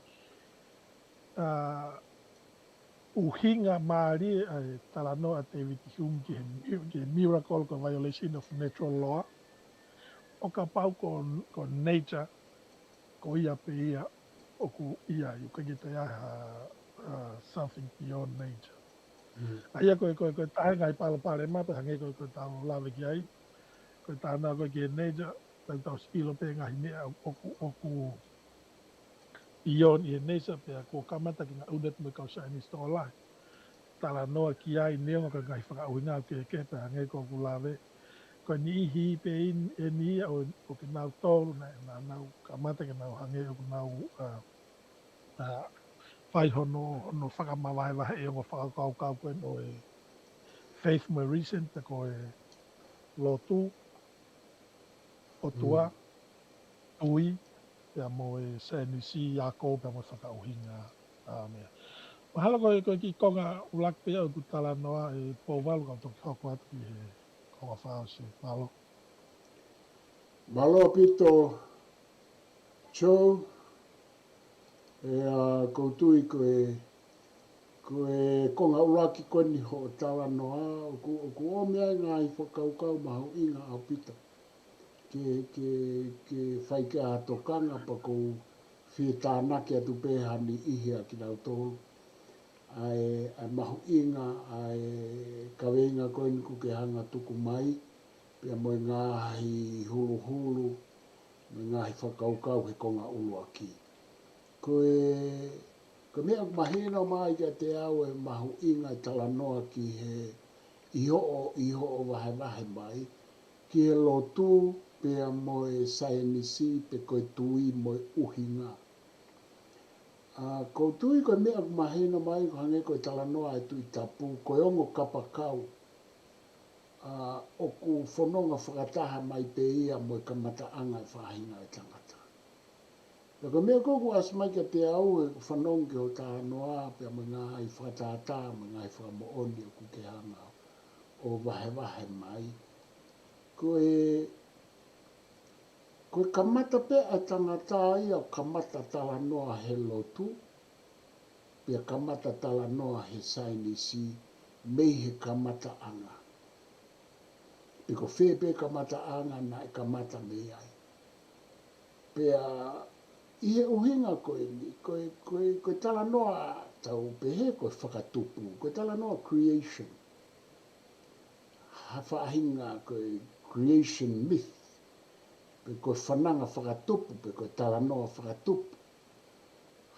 ʻa, ʻuhinga mālie ʻa e talanoa ʻa David Hume ki he, ki he miracle ko e violation of natural law. ʻO kapau ko, ko nature, ko ia pē ia ʻoku ʻi ai, ʻoku ʻikai ke toe ʻi ai ha, ha something beyond nature. Mm. ʻA ia ko e, ko e, ko e taha e ngaahi palopalema pē hangē ko e, ko e tau lave ki ai, ko e talanoa ko ē ki he nature, tau tau ʻilo pē ngaahi meʻa ʻoku, ʻoku beyond ʻi he nature pea kuo kamata ke ngaʻunu atu mo e kau saienisi tokolahi talanoa ki ai neongo ko e ngaahi fakaʻuhinga kehekehe pē hangē ko ʻeku lave. Ko e niʻihi pē eni ia ʻo, ʻo kinautolu naʻe, naʻa nau kamata ke nau hangē ʻoku nau, ʻa, ʻa, fai hono, hono fakamavahevaheʻi e ongo fakakaukau ko ē ʻo e faith mo e reason, pe ko e lotu, ʻOtua, mm, tui, pea mo e saienisi ako, pea mo e fakaʻuhinga ʻa e meʻa. Mahalo ko e, ko e kiʻi konga ʻuluaki pē ia ʻeku talanoa ʻe Pouvalu, ka u toki hoko atu ki he konga fakaʻosi. Mālō. Mālō ʻaupito, Joe, ʻa, ʻoku ou tui ko e, ko e konga ʻuluaki ko eni hoʻo talanoa, ʻoku, ʻoku ʻomi ai ngaahi fakakaukau mahuʻinga ʻaupito. Ke, ke, ke fai ki ai ha tokanga pea ʻoku ou fie tānaki atu pē ha niʻihi ʻa kinautolu. ʻA e, ʻa e mahuʻinga, ʻa e kaveinga ko eni ʻoku ke hanga tuku mai, pea mo e ngaahi huluhulu, mo e ngaahi fakakaukau he konga ʻuluaki. Ko e, ko e meʻa ʻoku mahino mai kiate au e mahuʻinga e talanoa ki he ʻi hoʻo, ʻi hoʻo vahevahe mai, ki he lotu pea mo e saienisi pe ko e tui mo e ʻuhinga. ʻA, ʻoku ou tui ko e meʻa ʻoku mahino mai ko e hangē ko e talanoa e Tuʻi Tapu, ko e ongo kapakau, ʻa, ʻoku fononga fakataha mai pē ia mo e kamataʻanga e faʻahinga e tangata. Pea ko e meʻa ko ē ʻoku ʻasi mai kiate au he fanongo ki hoʻo talanoa pea mo e ngaahi fakatātā mo e ngaahi fakamoʻoni ʻoku ke hanga ʻo vahevahe mai. Ko e, ko e kamata pē ʻa e tangata ia ʻo kamata talanoa he lotu, pea kamata talanoa he saienisi mei he kamataʻanga. Pe ko fē pē kamataʻanga naʻe kamata mei ai. Pea ʻi he ʻuhinga ko eni, ko e, ko e, ko e talanoa tau pehē ko e fakatupu, ko e talanoa creation. Ha faʻahinga ko e creation myth, pe ko e fananga fakatupu, pe ko e talanoa fakatupu.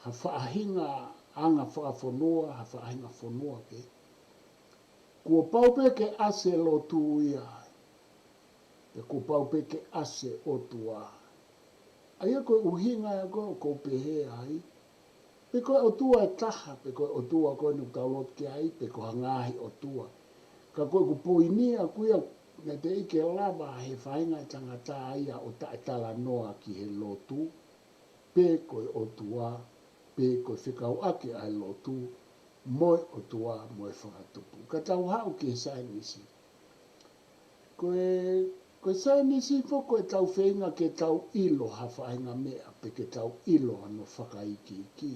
Ha faʻahinga anga fakafonua, ha faʻahinga fonua pē. Kuo pau pē ke ʻasi e lotu ia ai. Pea kuo pau pē ke ʻasi e ʻOtua. ʻA ia ko e ʻuhinga ia ko ē ʻoku ou pehē ai, pe ko e ʻOtua ʻe taha, pe ko e ʻOtua ko eni ʻoku tau lotu ki ai, pe ko ha ngaahi ʻotua. Ka ko ʻeku poini ʻaʻaku ia, naʻe teʻeki ke lava he faʻahinga e tangata ia ʻo taʻetalanoa ki he lotu, pe ko e ʻOtua, pe ko e fekauʻaki ʻa e lotu mo e ʻOtua mo e fakatupu. Ka tau haʻu ki he saienisi. Ko e, ko e saienisi foki ko e tau feinga ke tau ʻilo ha faʻahinga meʻa, pe ke tau ʻilo hano fakaikiiki.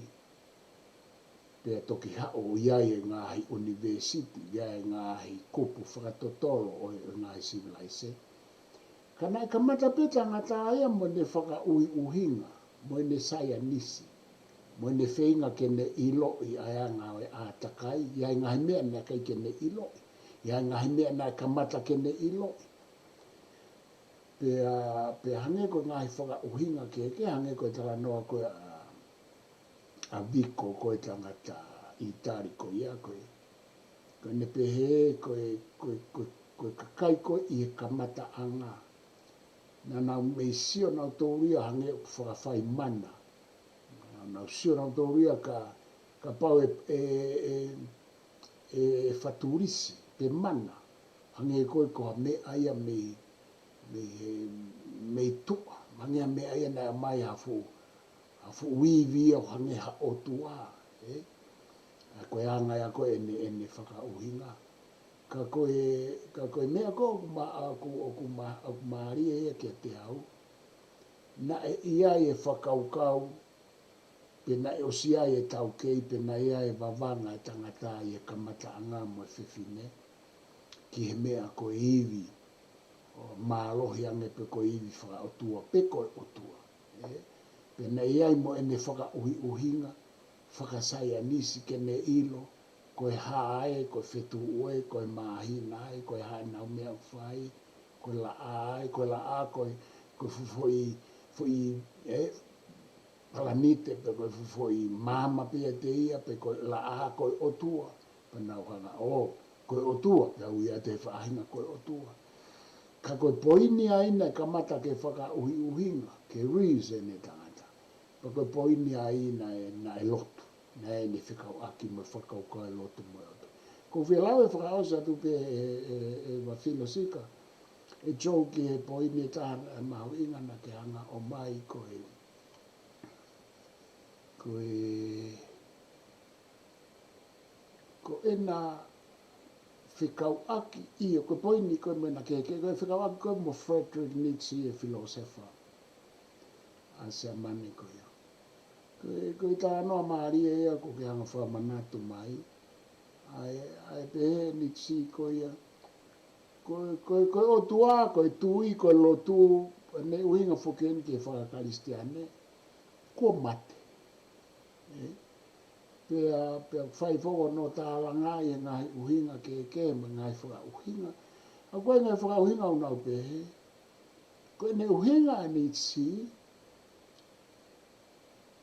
Pea toki haʻu ʻo ʻi ai e ngaahi ʻunivēsiti, ʻi ai e ngaahi kupu fakatotolo ʻo e, ʻo e ngaahi sivilaise. Ka naʻe kamata pē tangata ia mo ʻene fakaʻuhiʻuhinga, mo ʻene saienisi, mo ʻene feinga ke ne ʻiloʻi ʻa e anga ʻo e ʻātakai, ʻi ai e ngaahi meʻa naʻe ʻikai ke ne ʻiloʻi, ʻi ai e ngaahi meʻa naʻe kamata ke ne ʻiloʻi. Pea, pea hangē ko e ngaahi fakaʻuhinga kehekehe, hangē ko e talanoa ko ē ʻa, ʻa Viko ko e tangata ʻItali ko ia ko ē. Ko ʻene pehē ko e, ko e, ko e, ko e kakai ko ē ʻi he kamataʻanga. Naʻa nau mei sio nautolu ia hangē ʻoku fakafai mana. Naʻa nau sio nautolu ia ka, kapau ʻe, ʻe, ʻe, ʻe, ʻe fatulisi pe mana. Hangē ko e ko ha meʻa ia mei, mei he, mei tuʻa. Hangē ha meʻa ia naʻe ʻomai ha fuʻu, ha fuʻu ivi ia ʻo hangē ha ʻotua, ē? ʻA ko e anga ia ko ē ʻene, ʻene fakaʻuhinga. Ka ko e, ka ko e meʻa ko ē ʻoku ma-, ʻoku, ʻoku ma-, ʻoku mālie ia kiate au. Naʻe ʻi ai e fakakaukau, pe naʻe ʻosi ʻi ai e taukei, pe naʻe ʻi ai e vavanga e tangata ʻi he kamataʻanga mo e fefine, ki he meʻa ko e ivi, ʻo mālohi ange pe ko e ivi fakaʻotua, pe ko e ʻotua. Ē? Pea naʻe ʻi ai mo ʻene fakaʻuhiʻuhinga, fakasaienisi ke ne ʻilo, ko e hā ē, ko e fetuʻu ē, ko e māhina ē, ko e hā ʻenau meʻa ʻoku fai, ko e laʻā ē, ko e laʻā, ko e, ko e fuʻu foʻi, foʻi, ē, palanite, pe ko e fuʻu foʻi maama pē ʻiate ia, pe ko e laʻā, ko e ʻotua, pea nau hanga ʻo, ko e ʻotua, pea ui ʻa e faʻahinga ko e ʻotua. Ka ko e poini ʻa ia naʻe kamata ke fakaʻuhiʻuhinga, ke reason e tangata. Pea ko e poini ʻa ia naʻe, naʻe lotu, naʻe ʻene fekauʻaki mo e fakakaukau e lotu mo e ʻOtua. Ko e fie lau e fakaʻosi atu pē ʻe, ʻe, ʻe, ʻe Vafilosika, ʻe Joe ki he poini ʻe taha naʻe mahuʻinga naʻa ke hanga ʻo ʻomai ko e, ko e, ko ʻena fekauʻaki ʻio, ko e poini ko ē mo ʻena kehekehe, ko e fekauʻaki ko ē mo Friedrich Nietzsche e filōsefa ʻa Siamane ko ia. Ko e, ko e talanoa mālie ia ʻoku ke hanga fakamanatu mai. ʻA e, ʻa e pehē ʻe Nietzsche ko ia. Ko e, ko e, ko e ʻOtua, ko e tui, ko e lotu, ʻene ʻuhinga foki eni ki he fakakalisitiane. Kuo mate. Ē? Pea, pea fai foki hono tālangaʻi e ngaahi ʻuhinga kehekehe mo e ngaahi fakaʻuhinga. ʻA ko e ngaahi fakaʻuhinga ʻoku nau pehē, ko ʻene ʻuhinga ʻa e Nīsī,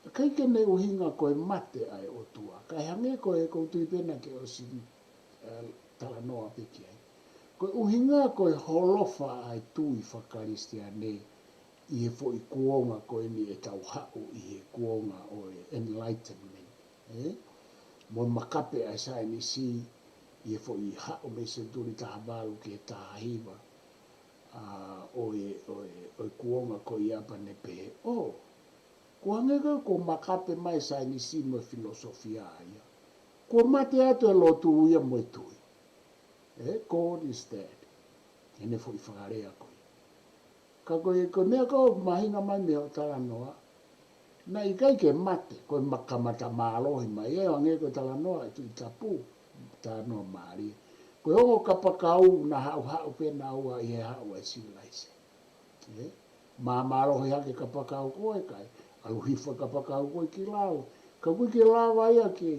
ʻikai ke ne ʻuhinga ko e mate ʻa e ʻOtua. Kae hangē ko e ʻoku ou tui pē naʻa ke ʻosi, eh, talanoa pē ki ai. Ko e ʻuhinga ko e holofa ʻa e tui faka-Kalisitiane ʻi he foʻi kuonga ko eni ʻetau haʻu ʻi he kuonga ʻo e Enlightenment. Eh? Mo e makape ʻa e saienisi ʻi he foʻi haʻu mei he senituli taha valu ki he taha hiva. ʻA, ʻo e, ʻo e, ʻo e kuonga ko ia pea ne pehē, ʻō, kuo hangē ko e kuo makape mai e saienisi mo e filosofia ia. Kuo mate atu e lotu ia mo e tui. Eh, God is dead. Ē, ʻene foʻi fakalea ko ia. Ka ko e, ko e meʻa ko ē ʻoku mahuʻinga mai mei hoʻo talanoa, naʻe ʻikai ke mate, ko e ma-, kamata mālohi mai, ʻo hangē ko e talanoa ʻa e Tuʻi Tapu, talanoa mālie. Ko e ongo kapakau naʻe haʻuhaʻu pē naua ʻi he haʻu ʻa e sivilaise. Ē? Māmālohi hake kapakau ko ē, kae ʻalu hifo kapakau ko ē ki lalo. Ka ʻoku ʻikai ke lava ia ke,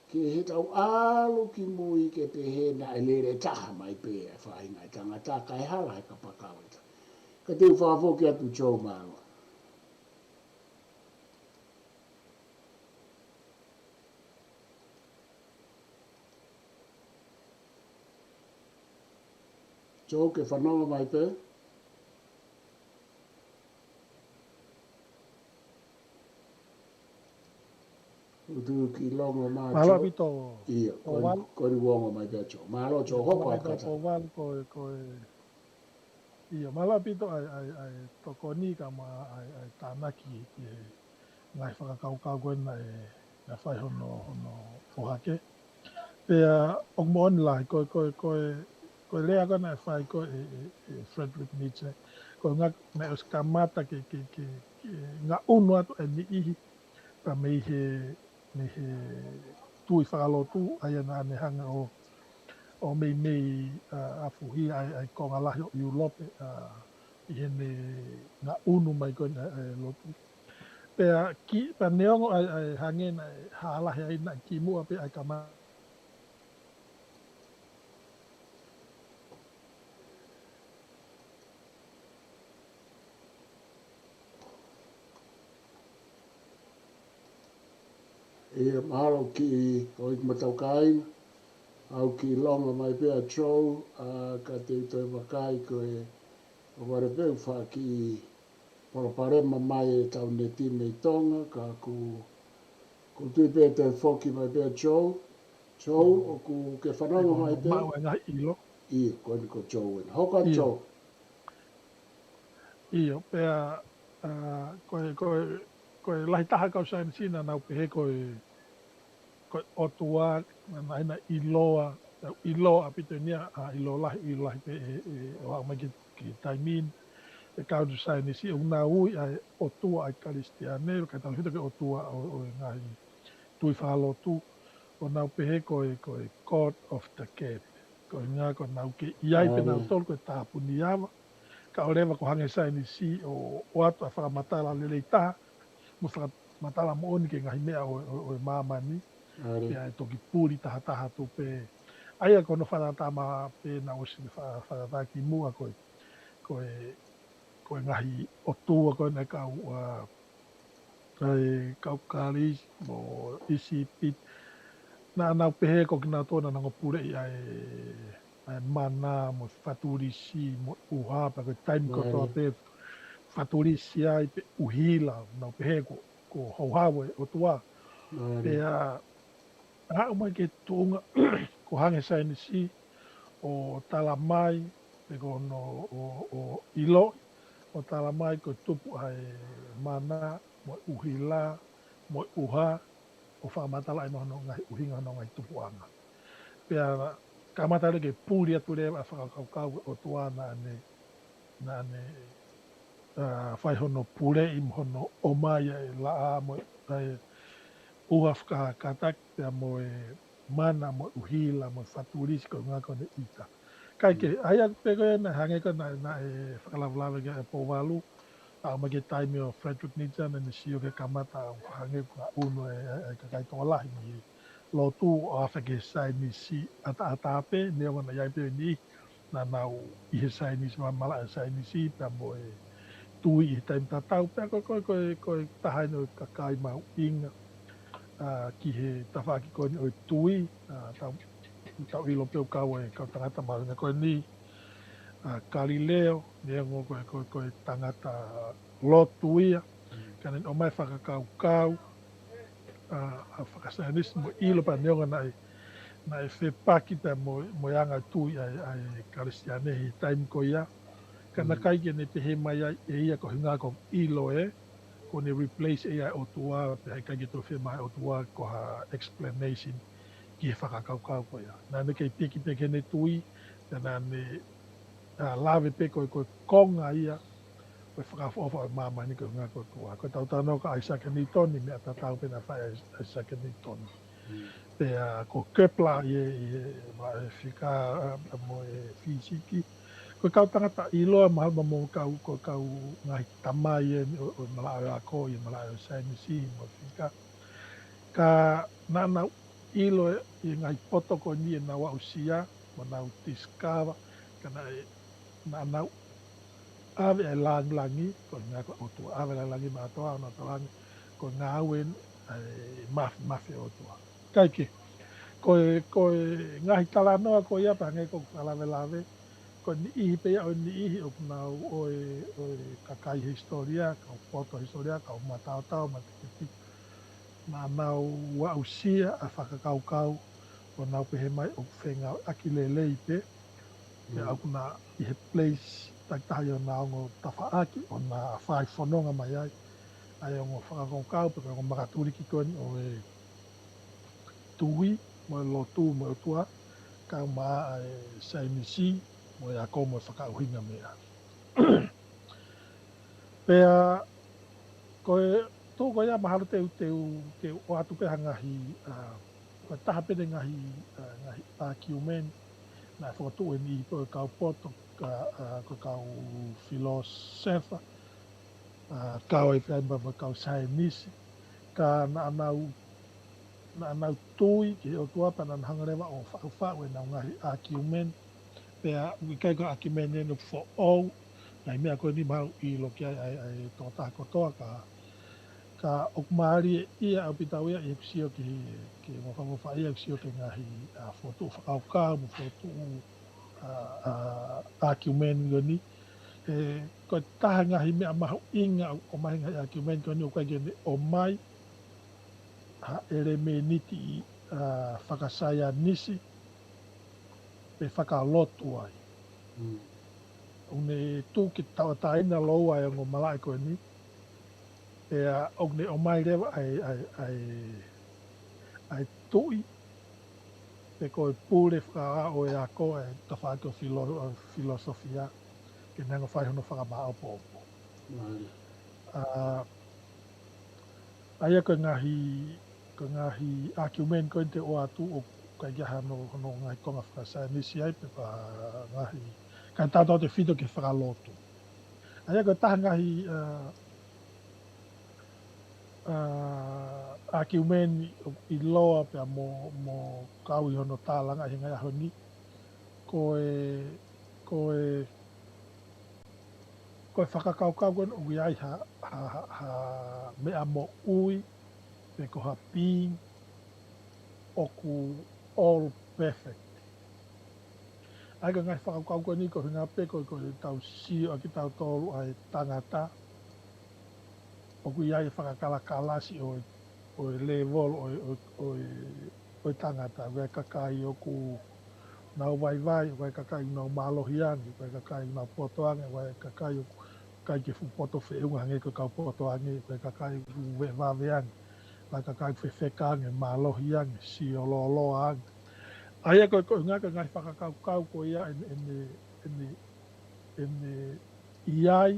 ke he tau ʻalu ki mui ke pehē naʻe lele taha mai pē e faʻahinga ʻo e tangata kae hala he kapakau ʻe taha. Ka te u fakafoki atu Joe, mālō. Joe, ke fanongo mai pē? ʻOku ou kiʻi longo mai, Mālō Joe. ʻAupito. ʻIo, ko e, Pouvalu. Ko e ongo mai pē Joe. Mālō Joe, ʻIo, hoko atu kātaki. Pouvalu, ko e, ko e, ʻio, mālō ʻaupito ʻa e, ʻa e, ʻa e tokoni kae ʻumaʻā ʻa e, ʻa e tānaki ki he ngaahi fakakaukau ko ē naʻe, naʻe fai hono, hono ʻohake. Pea ʻoku moʻoni lahi, ko e, ko e, ko e, ko e lea ko ē naʻe fai ko ē ʻe, ʻe, ʻe Friedrich Nietzsche, ko e ʻuhinga naʻe ʻosi kamata ke, ke, ke, ke ngaʻunu atu e niʻihi, pea mei he, mei he tui fakalotu, ʻa ia naʻa ne hanga ʻo, ʻo meimei, ʻa, afuhi ʻa e, ʻa e konga lahi ʻo ʻIulope, ʻa, ʻi heʻene ngaʻunu mai ko ē ʻa e, ʻa e lotu. Pea ki, pea neongo ʻa e, ʻa e hangē naʻe hā lahi ai naʻe kimuʻa pē ʻa e kamata ʻIo, mahalo kiʻi ʻoku ʻikai ke tau kāinga, ʻoku ou kiʻi longo mai pē ʻa Joe, ʻa, ka te u toe vakai ko e, ʻoku ʻi ai pē ha kiʻi palopalema mai ʻetau neti mei Tonga, ka ʻoku, ʻoku ou tui pē te foki mai pē ʻa Joe. Joe, ʻoku ke fanongo mai pē? Maʻu e ngaahi ʻilo. ʻIo, ko eni ko Joe ena. Hoko atu Joe. ʻIo, pea, ʻa, ko e, ko e, ko e lahi taha kau saienisi naʻa nau pehē ko e, ko e ʻOtua, naʻa, naʻa na ʻiloa, ʻiloa ʻaupito eni ia, ʻa, ʻilo lahi, ʻilo lahi pē ʻe, ʻe, ʻo aʻu mai ki, ki he taimi ni, e kau saienisi, ʻoku nau ui ʻa e ʻOtua ʻa e Kalisitiane, ʻikai tau hito ki he ʻOtua ʻo, ʻo e ngaahi tui fakalotu, ʻo nau pehē ko e, ko e God of the Gap. Ko e ʻuhinga ko ʻenau kei ʻi ai pē nautolu ko e tāpuni ava. Ka ʻoku leva ko e hangē saienisi ʻo, ʻoatu ʻa e fakamatala lelei taha, mo e fakamatala moʻoni ki he ngaahi meʻa ʻo, ʻo, ʻo e māmani. Pea ʻe toki puli tahataha atu pē. ʻA ia ko hono fakatātā mai pē naʻa ku ʻosi fa-, fakatātā kimuʻa ko e, ko e, ko e ngaahi ʻotua ko ē naʻe kau, ʻa, ʻa e kau Kalisi mo ʻIsipite. Naʻa nau pehē ko kinautolu naʻa nau puleʻi ʻa e, ʻa e mana mo e fatulisi mo e ʻuha, pea ko e taimi kotoa pē fatulisi ai pe ʻuhila, nau pehē ko, ko houhau e ʻOtua. Pea aʻu mai ki he tuʻunga ko e hangē saienisi ʻo tala mai, pe ko hono ʻo, ʻo ʻiloʻi, ʻo tala mai ko e tupu ʻa e mana, mo e ʻuhila, mo e ʻuha, ʻo fakamatalaʻi mo hono ngaahi ʻuhinga hono ngaahi tupuʻanga. Pea kamata leva ke puli atu leva ʻa e fakakaukau ʻo e ʻOtua naʻa ne, naʻa ne, ʻa, fai hono puleʻi mo hono ʻomai ʻa e laʻā mo e, ʻa e ʻuha fakakātaki pea mo e mana mo e ʻuhila mo e fatulisi ko e ʻuhinga ko ʻene ʻita. Kae kehe, ʻa ia pē ko ē naʻe hangē ko ē naʻe, naʻe fakalavelave ki ai ʻa Pouvalu, aʻu mai ki he taimi ʻo Friedrich Nietzsche naʻa ne sio ki he kamata ʻo hangē ko e ngaʻunu ʻa e, ʻa e, ʻa e kakai tokolahi mei he lotu ʻo afe ki he saienisi ʻataʻatā pē, neongo naʻe ʻi ai pē ʻa e niʻihi naʻa nau ʻi he saienisi, ma-, malaʻe saienisi, pea mo e tui ʻi he taimi tatau, pea ko e, ko e, ko e, ko e taha eni ʻo e kakai mahuʻinga, ʻa, ki he tafaʻaki ko eni ʻo e tui, ʻa, tau, tau ʻilo pē ʻoku kau e kau tangata mahuʻinga ko eni, ʻa, Kalileo, neongo ko e, ko e, ko e tangata lotu ia, ka naʻa ne ʻomai fakakaukau, ʻa, ʻa fakasaienisi mo ʻilo pea neongo naʻe, naʻe fepaki pea mo, mo e anga tui ʻa e, ʻa e Kalisitiane he taimi ko ia. Ka naʻe ʻikai ke ne pehē mai ai ʻe ia ko e ʻuhinga ko e ʻilo ē, ko ʻene replace ʻe ia e ʻOtua, pea ʻikai ke toe fiemaʻu ʻe he ʻOtua ko ha explanation ki he fakakaukau ko ia. Naʻa ne kei piki pē ki heʻene tui, pea naʻa ne, ʻa, lave pē ko e, ko e konga ia, ko e fakaʻofoʻofa ʻo e māmani ko e ʻuhinga ko e ʻOtua. Ko e tau talanoa kia ʻAisake Niutoni, meʻa tatau pē naʻe fai ʻe ʻAisake Niutoni. Pea ko Kepler ʻi he, ʻi he, ma-, e fika, ʻa, mo e fīsiki. Ko e kau tangata ʻiloa mahalo mo e kau, ko e kau ngaahi tamai eni ʻo, ʻo e malaʻe ʻo e ako, ʻi he malaʻe ʻo e saienisi, mo e fika. Ka naʻa nau ʻilo ʻi he ngaahi poto ko eni ʻenau aʻusia, mo ʻenau discover, ka naʻe, naʻa nau ʻave e langilangi, ko e ʻuhinga ko e ʻOtua, ʻave e langilangi maʻa e ʻOtua, ʻo na talangi, ko e ngāue eni, ʻa e mafimafi ʻo e ʻOtua. Kae kehe, ko e, ko e ngaahi talanoa ko ia pea hangē ko e fakalavelave, ko e niʻihi pē ia ʻo e niʻihi ʻoku nau ʻo e, ʻo e kakai hisitōlia, kau poto hisitōlia, kau mataotao, matikitiki. Naʻa nau aʻusia ʻa e fakakaukau, ʻo nau pehē mai ʻoku fengāueʻaki lelei pē, pea ʻoku na ʻi he place takitaha ʻi hona ongo tafaʻaki, ʻo na fai fononga mai ai, ʻa e ongo fakakaukau, pe ko e ongo makatuliki ko eni ʻo e tui, mo e lotu, mo e ʻOtua, kae ʻumaʻā e saienisi, mo e ako, mo e fakaʻuhinga meʻa. Pea, ko e, tuʻu ko ia mahalo te u, te u, te u ʻoatu pē ha ngaahi, ʻa, ko e taha pē eni e ngaahi, ʻa, ngaahi argument, naʻe fokotuʻu eni ʻe he kau poto, ka, ʻa, ko e kau filōsefa, ʻa, kau ai pē mo e kau saienisi, ka naʻa nau, naʻa nau tui ki he ʻOtua pea naʻa nau hanga leva ʻo faʻufaʻu ʻenau ngaahi argument, pea ʻoku ʻikai ko e argument eni ʻoku foʻou, ngaahi meʻa ko eni mahalo ʻoku ʻilo ki ai ʻa e, ʻa e tokotaha kotoa ka, ka ʻoku mālie ia ʻaupito ia ʻi heʻeku sio ki he, ki he ngofa ngofa ia ʻeku sio ki he ngaahi, ʻa, fokotuʻu fakakaukau, mo e fokotuʻu, ʻa, ʻa, argument ko eni. He, ko e taha e ngaahi meʻa mahuʻinga ʻoku ʻomai he ngaahi argument ko eni ʻoku ʻikai ke ne ʻomai ha ʻelemēniti, ʻa, fakasaienisi, pe fakalotu ai. ʻOku ne tuku ke tauʻatāina lōua e ongo malaʻe ko eni, pea ʻoku ne ʻomai leva ʻa e, ʻa e, ʻa e, ʻa e tuʻi, pe ko e pule fakaʻaho ʻo e ako ʻa e tafaʻaki ʻo e filo-, ʻo e filōsofia, ke ne hanga ʻo fai hono fakamāʻopoʻopo. ʻA, ʻa ia ko e ngaahi, ko e ngaahi argument ko eni te u ʻoatu ʻoku ʻikai ke ʻi ai hano, hano ngaahi konga fakasaienisi ai pe ko ha ngaahi, kae tautautefito ki he fakalotu. ʻA ia ko e taha e ngaahi, ʻa, ʻa, argument ʻoku ʻiloa pea mo, mo kau ʻi hono tālangaʻi he ngaahi ʻaho ni, ko e, ko e, ko e fakakaukau ko eni ʻoku ʻi ai ha, ha, ha, ha meʻa moʻui, pe ko ha being, ʻoku all perfect. ʻA ia ko e ngaahi fakakaukau ko eni ko e ʻuhinga pē ko e, ko e tau sio ʻa kitautolu ʻa e tangata, ʻoku ʻi ai e fakakalakalasi ʻo e, ʻo e level ʻo e, ʻo e, ʻo e, ʻo e tangata, ʻoku ʻi ai e kakai ʻoku nau vaivai, ʻoku ʻi ai e kakai ʻoku nau mālohi ange, ʻoku ʻi ai e kakai ʻoku nau poto ange, ʻoku ʻi ai e kakai ʻoku ʻikai ke fuʻu poto feʻunga hangē ko e kau poto ange, ʻoku ʻi ai e kakai ʻoku fuʻu veʻe vave ange, ʻoku ʻi ai e kakai ʻoku fefeka ange, mālohi ange, siololoa ange. ʻA ia ko e, ko e ʻuhinga ko e ngaahi fakakaukau ko ia ʻene, ʻene, ʻene, ʻene ʻi ai,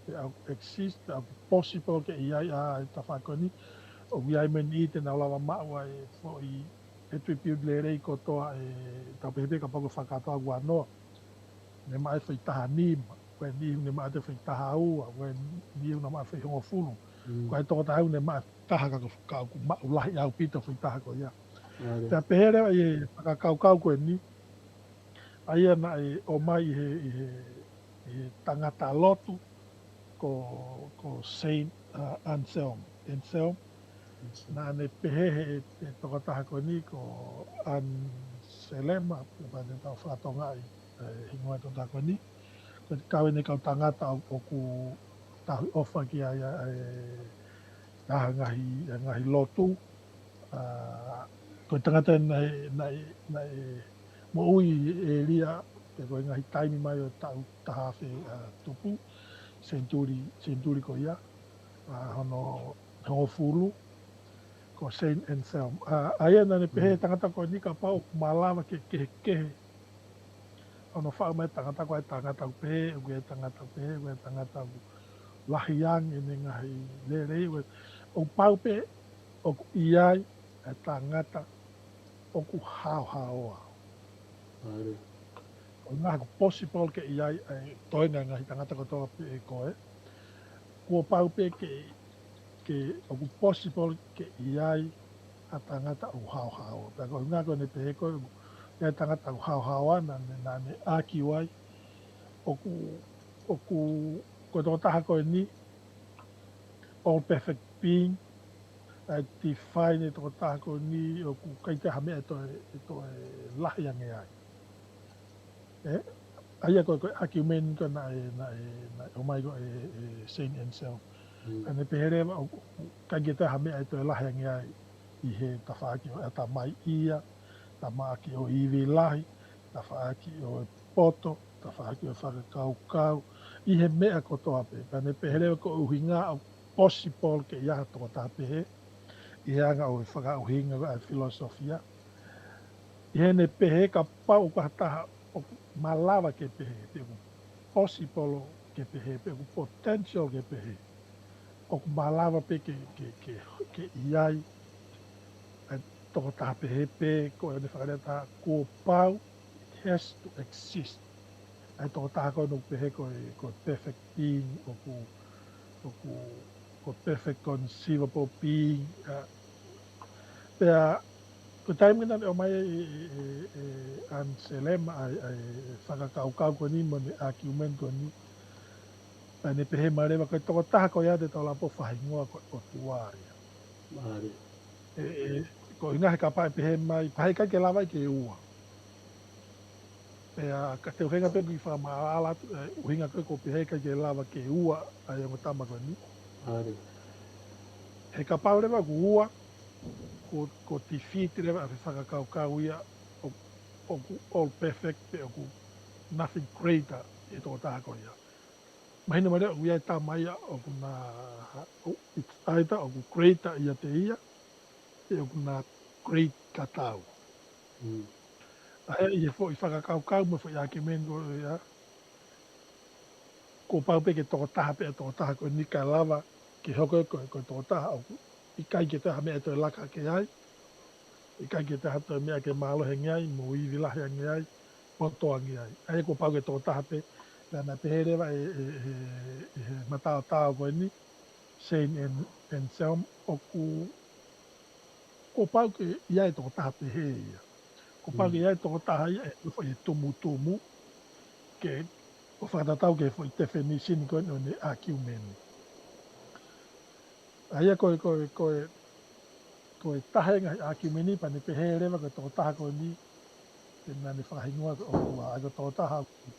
pe ʻoku exist, pe ʻoku possible ke ʻi ai ʻa e tafaʻaki ko eni, ʻoku ʻi ai mei he niʻihi te nau lava maʻu ʻa e foʻi attribute lelei kotoa ʻe tau pehē pē kapau ko e fakakātoa ua noa. Ne maʻu e foʻi taha nima, ko e niʻihi ne maʻu e foʻi taha ua, ko e niʻihi ne maʻu e foʻi hongofulu. Ko e tokotaha ne maʻu e taha ka ko, ka ʻoku maʻu lahi ʻaupito foʻi taha ko ia. Pea pehē leva ʻi he fakakaukau ko eni, ʻa ia naʻe ʻomai ʻi he, ʻi he, ʻi he tangata lotu ko, ko Saint, uh, Anselm. Anselm, naʻa ne pehē he, he tokotaha ko eni ko Anselema, pe pea te tau fakatongaʻi, ē, hingoa e tokotaha ko eni. Ko e kau ʻene kau tangata ʻo, ʻoku tauhi ʻofa ki ai ʻa e, ʻa e ngaahi, ʻa e ngaahi lotu. ʻA, ko e tangata naʻe, naʻe, naʻe moʻui ʻi he ʻēlia, pe ko e ngaahi taimi mai ʻo e taʻu taha afe, ʻa, tupu, senituli, senituli ko ia, ʻa, hono hongofulu, ko Saint Anselm. ʻA, ʻa ia naʻa ne pehē, mm, tangata ko eni kapau ʻoku malava ke kehekehe hono faʻu mai tangata ko e tangata ʻoku pehē, ʻoku ʻi ai tangata ʻoku pehē, ʻoku ʻi ai tangata ʻoku lahi ange ʻene ngaahi lelei, ʻoku, ʻoku pau pē ʻoku ʻi ai e tangata ʻoku haohaoa. ʻA ia. Ko e ngaahi ʻoku possible ke ʻi ai e toenga e ngaahi tangata kotoa pē ʻe ko ē. Kuo pau pē ke, ke ʻoku possible ke ʻi ai ʻa e tangata ʻoku haohaoa. Pea ko e ʻuhinga ko ʻene pehē ko ē ʻoku ʻi ai e tangata ʻoku haohaoa, naʻa ne, naʻa ne ʻaki ai ʻoku, ʻoku, ko e tokotaha ko eni, all perfect being, ʻa e define e tokotaha ko eni ʻoku ʻikai ke ʻi ai ha meʻa ʻe toe, ʻe toe lahi ange ai. Ē, ʻa ia ko e, ko e argument ko ē naʻe, naʻe, naʻe ʻomai ko ē ʻe, ʻe Saint Anselm. Mm. Naʻa ne pehē leva ʻoku, ʻoku ʻikai ke toe ʻi ai ha meʻa ʻe toe lahi ange ai ʻi he tafaʻaki ʻo e ʻatamai ia, tafaʻaki ʻo e ivi lahi, tafaʻaki ʻo e poto, tafaʻaki ʻo e fakakaukau, ʻi he meʻa kotoa pē. Pea ne pehē leva ko e ʻuhinga ʻoku possible ke ʻi ai ha tokotaha pehē, ʻi he anga ʻo e fakaʻuhinga ʻa e filosofia. ʻI heʻene pehē kapau ʻoku ʻi ai ha taha ʻoku malava ke pehē, pe ʻoku possible ke pehē, pe ʻoku potential ke pehē, ʻoku malava pē ke, ke, ke, ke ʻi ai e tokotaha pehē pē, ko ʻene fakalea ʻe taha, kuo pau, it has to exist. ʻA e tokotaha ko ē ʻoku pehē ko e, ko e perfect being, ʻoku, ʻoku, ko e perfect conceivable being, ʻa, pea, ko e taimi naʻe ʻomai ʻe, ʻe, ʻe, ʻe Anselema ʻa e, ʻa e fakakaukau ko eni mo ʻene argument ko eni, pea ne pehē mai leva ko e tokotaha ko ia te tau lava ʻo fakahingoa ko e ʻOtua ia. Mālie. ʻE, ʻe, ko e ʻuhinga he kapau ʻe pehē mai, pea heʻikai ke lava ke ua. Pea ka te u feinga pē ke fakamaʻalaʻala atu, ʻe, ʻuhinga ko ē ʻoku pehē heʻikai ke lava ke ua ʻa e ongo tama ko eni. Mālie. He kapau leva ʻoku ua, ko, ko e defeat leva ʻa e fakakaukau ia ʻo, ʻoku all perfect pe ʻoku nothing greater ʻi he tokotaha ko ia. Mahino mai leva ʻoku ʻi ai e tama ia ʻoku na, ʻo, it's either ʻoku greater ʻiate ia, pe ʻoku na great tatau. Mm. ʻA ia ʻi he foʻi fakakaukau mo e foʻi argument ko ia, kuo pau pē ke tokotaha pē ʻa e tokotaha ko eni kae lava ke hoko ko e, ko e tokotaha ʻoku ʻikai ke toe ʻi ai ha meʻa ʻe toe laka ange ai, ʻikai ke toe ʻi ai ha toe meʻa ke mālohi ange ai, mo ivi lahi ange ai, poto ange ai. ʻA ia kuo pau ke tokotaha pē, pea naʻe pehē leva ʻe, ʻe, ʻe, ʻe he mataotao ko eni, Saint An-, Anselm, ʻoku, kuo pau ke ʻi ai e tokotaha pehē ia. Kuo pau ke, mm, ʻi ai e tokotaha ia ʻe nofo ʻi he tumutumu, ke, ʻo fakatatau ki he foʻi definition ko eni ʻo ʻene argument. ʻA ia ko e, ko e, ko e, ko e taha e ngaahi argument pea ne pehē leva ko e tokotaha ko eni, pea naʻa ne fakahingoa ko e ʻOtua, ʻa ia ko e tokotaha ʻoku,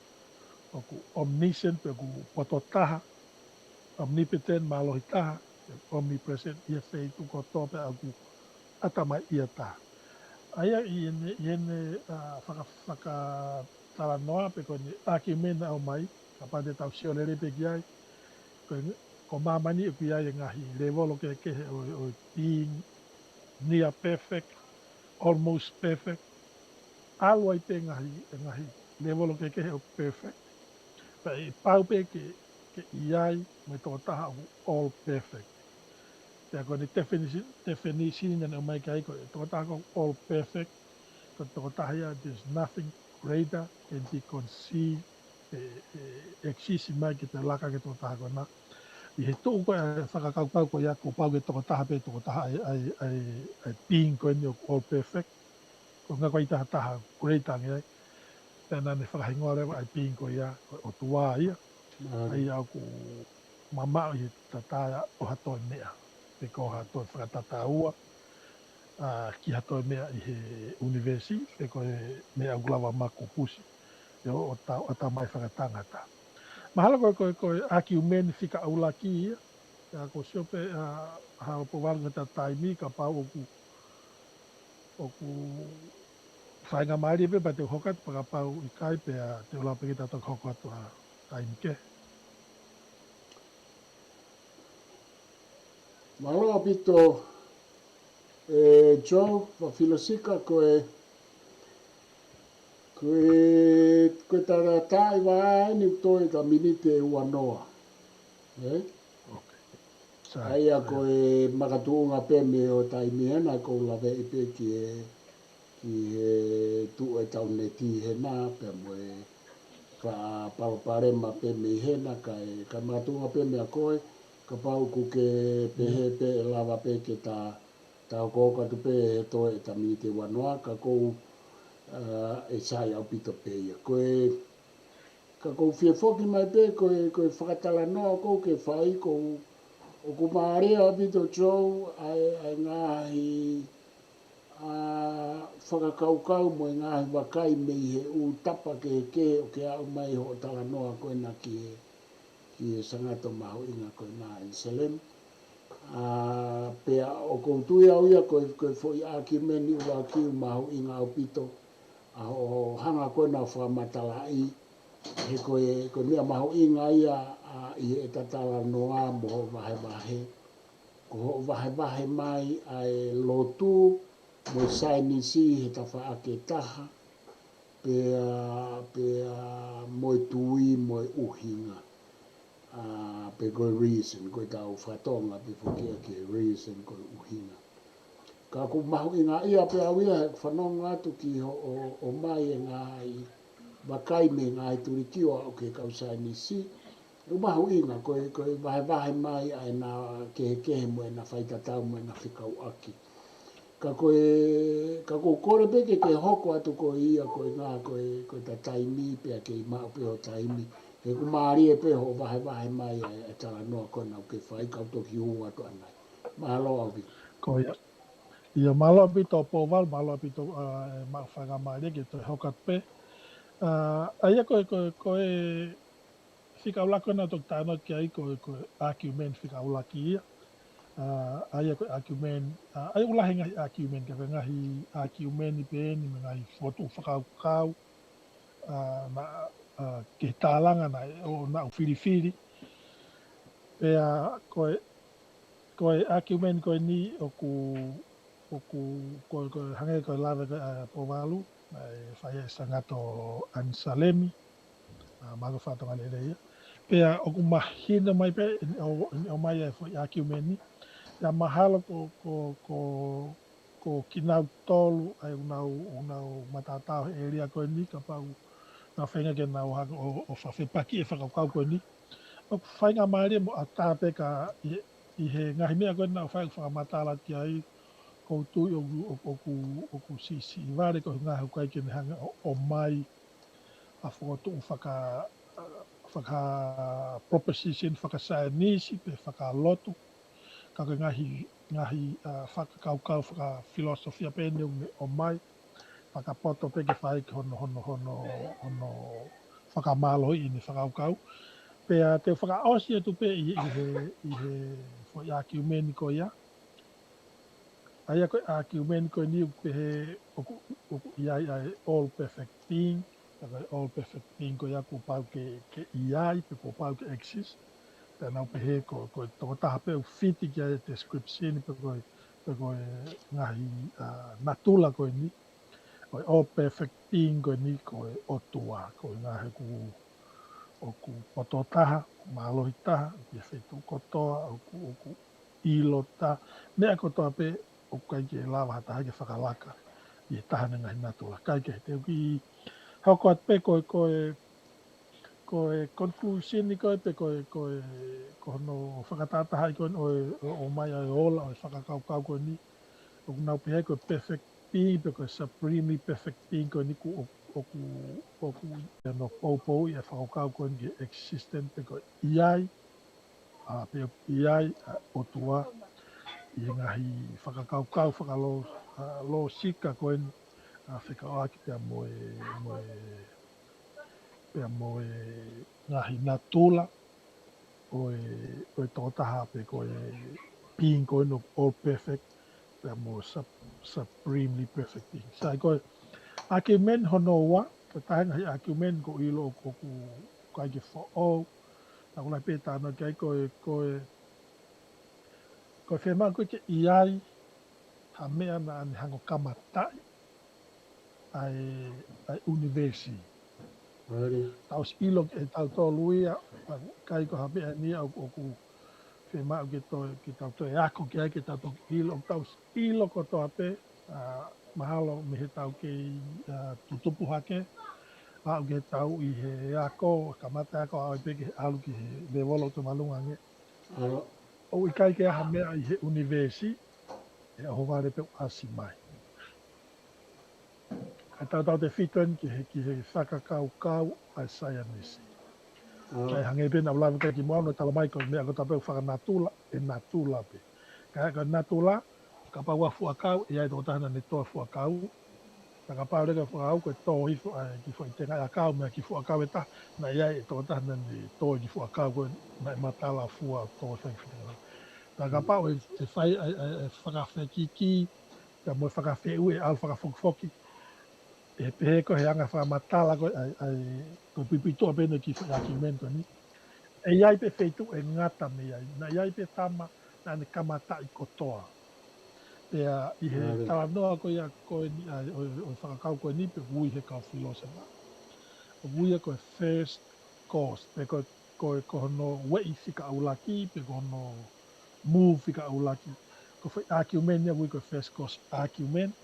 ʻoku omniscient, pe ʻoku poto taha, omnipotent, mālohi taha, omnipresent, ʻi he feituʻu kotoa pē ʻoku ʻatamaiʻia taha. ʻA ia ʻi heʻene, ʻi heʻene, ʻa, faka-, fakatalanoa pe ko ʻene argument naʻe ʻomai, kapau te tau sio lelei pē ki ai, ko e, ko māmani ʻoku ʻi ai e ngaahi levolo kehekehe ʻo, ʻo being near perfect, almost perfect, ʻalu ai pē ngaahi, ngaahi levolo kehekehe ʻo perfect. Pea ʻe pau pē ke, ke ʻi ai mo e tokotaha ʻoku all perfect. Pea ko ʻene definition, definition naʻe ʻomai ki ai ko e tokotaha ʻoku all perfect, ko e tokotaha ia, there's nothing greater can be conceived, ʻe, ʻe, ʻe exist mai ke toe laka ange e tokotaha ko ena. ʻI he tuʻu ko ē ʻa e fakakaukau ko ia kuo pau ke tokotaha pē tokotaha ʻa e, ʻa e, ʻa e, ʻa e being ko eni ʻoku all perfect. Ko e ʻuhinga ʻoku ʻikai ha taha greater ange ai. Pea naʻa ne fakahingoa leva ʻa e being ko ia, ko e ʻOtua ia. ʻA ia ʻoku mamaʻo ʻi he tatā ʻo ha toe meʻa. Pe ko ha toe fakatataua, ʻa, ki ha toe meʻa ʻi he ʻunivēsi, pe ko e meʻa ʻoku lava maku pusi. ʻE ʻo, ʻo ta, ʻo tamai fakatangata. Mahalo ko e, ko e, ko e ʻākiumeni fika ʻuluaki ia. ʻIa ko sio pē, ʻa, ha Pouvalu ki he taimi kapau ʻoku, ʻoku faingamālie pē pea te u hoko atu pea kapau ʻikai pea te u lau pē ke ta toki hoko atu ha taimi kehe. Mālō ʻaupito, ʻe Joe, Vafilosika, ko e, ko e, ko e talatalaʻi vā eni ʻoku toe ʻeta miniti ʻe uanoa. ʻE? ʻA ia ko e makatuʻunga pē mei hoʻo taimi hena ʻoku ou laveʻi pē ki he, ki he tuʻu ʻetau neti hena, pea mo e faʻa palopalema pē mei hena, kae, kae makatuʻunga pē meia koe, kapau ʻoku ke pehē pē ʻe lava pē ke ta, ta hokohoko atu pē he toe ʻeta miniti ʻe uanoa, ka ʻoku ou, ʻa, ʻe sai ʻaupito pē ia. Ko e, ka ʻoku ou fie foki mai pē, ko e, ko e fakatalanoa ʻoku ke fai, ʻoku, ʻoku mālie ʻaupito Joe, ʻa e, ʻa e ngaahi, ʻa, fakakaukau mo e ngaahi vakai mei he ʻū tapa kehekehe ʻoku ke aʻu mai hoʻo talanoa ko ena ki he, ki he sangato mahuʻinga ko ena ʻi Salem. ʻA, pea ʻoku ou tui au ia ko e, ko e foʻi ʻākiumeni ʻuluaki ʻoku mahuʻinga ʻaupito, ʻa hoʻo hanga ko ena ʻo fakamatalaʻi, he ko e, ko e meʻa mahuʻinga ia, ʻa, ʻi heʻeta talanoa mo hoʻo vahevahe. Ko hoʻo vahevahe mai ʻa e lotu mo e saienisi he tafaʻaki ʻe taha, pea, pea mo e tui mo e ʻuhinga. ʻA, pe ko e reason, ko ʻetau fakatonga pē foki ia ki he reason ko e ʻuhinga. Ka ʻoku mahuʻinga ia pē au ia he fanongo atu ki hoʻo, ʻomai e ngaahi vakai mei he ngaahi tulikio ʻo e kau saienisi. ʻOku mahuʻinga, ko e, ko e vahevahe mai ʻa ʻena kehekehe mo ʻena faitatau mo ʻena fekauʻaki. Ka ko e, ka ʻoku ou kole pē ke ke hoko atu ko ia, ko e ngaahi, ko e, ko ʻeta taimi pea kei maʻu pē hoʻo taimi. He ʻoku mālie pē hoʻo vahevahe mai ʻa e, ʻa e talanoa ko ena ʻoku ke fai, kau toki hū atu ʻanai. Mālō ʻaupito. Ko ia. ʻIa, mālō ʻaupito Pouvalu, mālō ʻaupito, ʻa, ʻe maʻu faingamālie ke toe hoko atu pē. ʻA, ʻa ia ko e, ko e, ko e fika ʻuluaki ko ena ʻoku ou talanoa ki ai ko e, ko e ʻākiumeni fika ʻuluaki ia. ʻA, ʻa ia ko e ʻākiumeni, ʻa, ʻa ia ʻoku lahi e ngaahi ʻākiumeni, ka ko e ngaahi ʻākiumeni pē eni mo e ngaahi fokotuʻu fakakaukau, ʻa, naʻa, ʻa, ki he tālanga naʻe, ʻo, naʻa ku filifili. Pea ko e, ko e ʻākiumeni ko eni ʻoku, ʻoku, ko e, ko e hangē ko e lave ko ē ʻa Pouvalu, naʻe fai ʻe he sangato ʻAnisalemi, ʻa, mahalo ko e fakatonga lelei ia. Pea ʻoku mahino mai pē, ʻi heʻene ʻo, ʻene ʻomai e foʻi ʻākiumeni, pea mahalo ko, ko, ko, ko kinautolu, ʻa ia ʻoku nau, ʻoku nau mataotao he ʻēlia ko eni, kapau naʻa nau feinga ke nau hanga ʻo, ʻo fakafepakiʻi e fakakaukau ko eni. ʻOku faingamālie mo ʻatā pē ka ʻi he, ʻi he ngaahi meʻa ko ē naʻa ku fai ʻo fakamatala ki ai, ʻoku ou tui ʻoku, ʻoku, ʻoku, ʻoku siʻisiʻi vale ko e ngaahi ʻoku ʻikai ke ne hanga ʻo, ʻomai ʻa e fokotuʻu faka, faka proposition, fakasaienisi, pe fakalotu. Ka ko e ngaahi, ngaahi, ʻa, fakakaukau, fakafilosofia pē eni ʻoku ne ʻomai. Fakapoto pē ke fai ki hono, hono, hono, hono fakamālohiʻi ʻene fakakaukau. Pea te u fakaʻosi atu pē ʻi, ʻi he, ʻi he foʻi ʻākiumeni ko ia. ʻA ia ko e ʻākiumeni ko eni ʻoku pehē ʻoku, ʻoku ʻi ai ʻa e all perfect being, ʻa ia ko e all perfect being ko ia kuo pau ke, ke ʻi ai, pe kuo pau ke exist. Pea nau pehē ko, ko e tokotaha pē ʻoku fiti ki ai e description, pe ko e, pe ko e ngaahi, ʻa, natula ko eni. ʻO e all perfect being ko eni ko e ʻOtua, ko e ngaahi ʻoku, ʻoku poto taha, mālohi taha, ʻoku ʻi he feituʻu kotoa, ʻoku, ʻoku ʻilo taha, meʻa kotoa pē ʻoku ʻikai ke lava ha taha ke fakalaka ʻi he taha ʻene ngaahi natula. Kae kehe te u kiʻi hoko atu pē ko e, ko e, ko e conclusion ni ko e pe ko e, ko e, ko hono fakatahatahaʻi ko eni ʻo e, ʻo, ʻomai ʻa e ola, ʻo e fakakaukau ko eni. ʻOku nau pehē ko e perfect being, pe ko e supremely perfect being ko eni kuo, ʻoku, ʻoku ʻi ai hono poupouʻi e fakakaukau ko eni ki he existence pe ko e ʻi ai, ʻa, pe ʻoku ʻi ai ʻa e ʻOtua ʻi he ngaahi fakakaukau fakalō-, ʻa, lōsika ko eni, ʻa, fekauʻaki pea mo e, mo e, pea mo e ngaahi natula ʻo e, ʻo e tokotaha pe ko e being ko eni ʻoku all perfect, pea mo e sup-, supremely perfect being. Sai, ko e argument hono ua, ko e taha e ngaahi argument ʻoku ou ʻilo ʻoku, ʻoku ʻikai ke foʻou, naʻa ku lahi pē talanoa ki ai, ko e, ko e, ko e fiemaʻu ko ē ke ʻi ai ha meʻa naʻa ne hanga ʻo kamataʻi ʻa e, ʻa e ʻunivēsi. Tau ʻosi ʻilo ʻe tautolu ia, ʻoku ʻikai ko ha meʻa eni ia ʻoku, ʻoku fiemaʻu ke toe, ke tau toe ako ki ai, ke tau toki ʻilo, ʻoku tau ʻosi ʻilo kotoa pē, ʻa, mahalo mei heʻetau kei, ʻa, tutupu hake, aʻu ki heʻetau ʻi he ako, kamata ako, aʻu pē ki he ʻalu ki he levolo ʻoku māʻolunga ange. ʻOku ʻikai ke ʻi ai ha meʻa ʻi he ʻunivēsi, ʻe ʻohovale pē ʻo ʻasi mai. Ka tau tautefito eni ki he, ki he fakakaukau ʻa e saienisi. Kae hangē pē naʻa ku lave ki ai kimuʻa, ʻoku tala mai ko e meʻa kotoa pē ʻoku fakanatula, ʻe natula pē. Ka ko e natula, kapau ʻoku fuakau, ʻe ʻi ai e tokotaha naʻa ne tō e fuakau. Ka kapau leva ko e fuakau, ko e tō hifo ʻa e kiʻi foʻi tengaʻi ʻakau mei he kiʻi fuakau ʻe taha, naʻe ʻi ai e tokotaha naʻa ne tō e kiʻi fuakau ko ē naʻe matala fua ʻo tō e fai fitanga. Ka kapau ʻe, ʻe fai ʻa e, ʻa e, ʻa e fakafekiki, pea mo e fakafeʻui ʻe ʻalu fakafokifoki, ʻe pehē ko e anga fakamatala ko ē ʻa e, ʻa e, ko e puipuituʻa pē eni e kiʻi foʻi argument ko eni. ʻE ʻi ai pē feituʻu ʻe ngata mei ai, naʻe ʻi ai pē tama naʻa ne kamataʻi kotoa. Pea ʻi he talanoa ko ia ko eni, ʻa e, ʻo e, ʻo e fakakaukau ko eni pea ui ʻe he kau filōsefa, ui ia ko e first cause, pe ko e, ko e, ko hono ueʻi fika ʻuluaki, pe ko hono move fika ʻuluaki. Ko e foʻi argument ia ʻoku ui ko e first cause argument,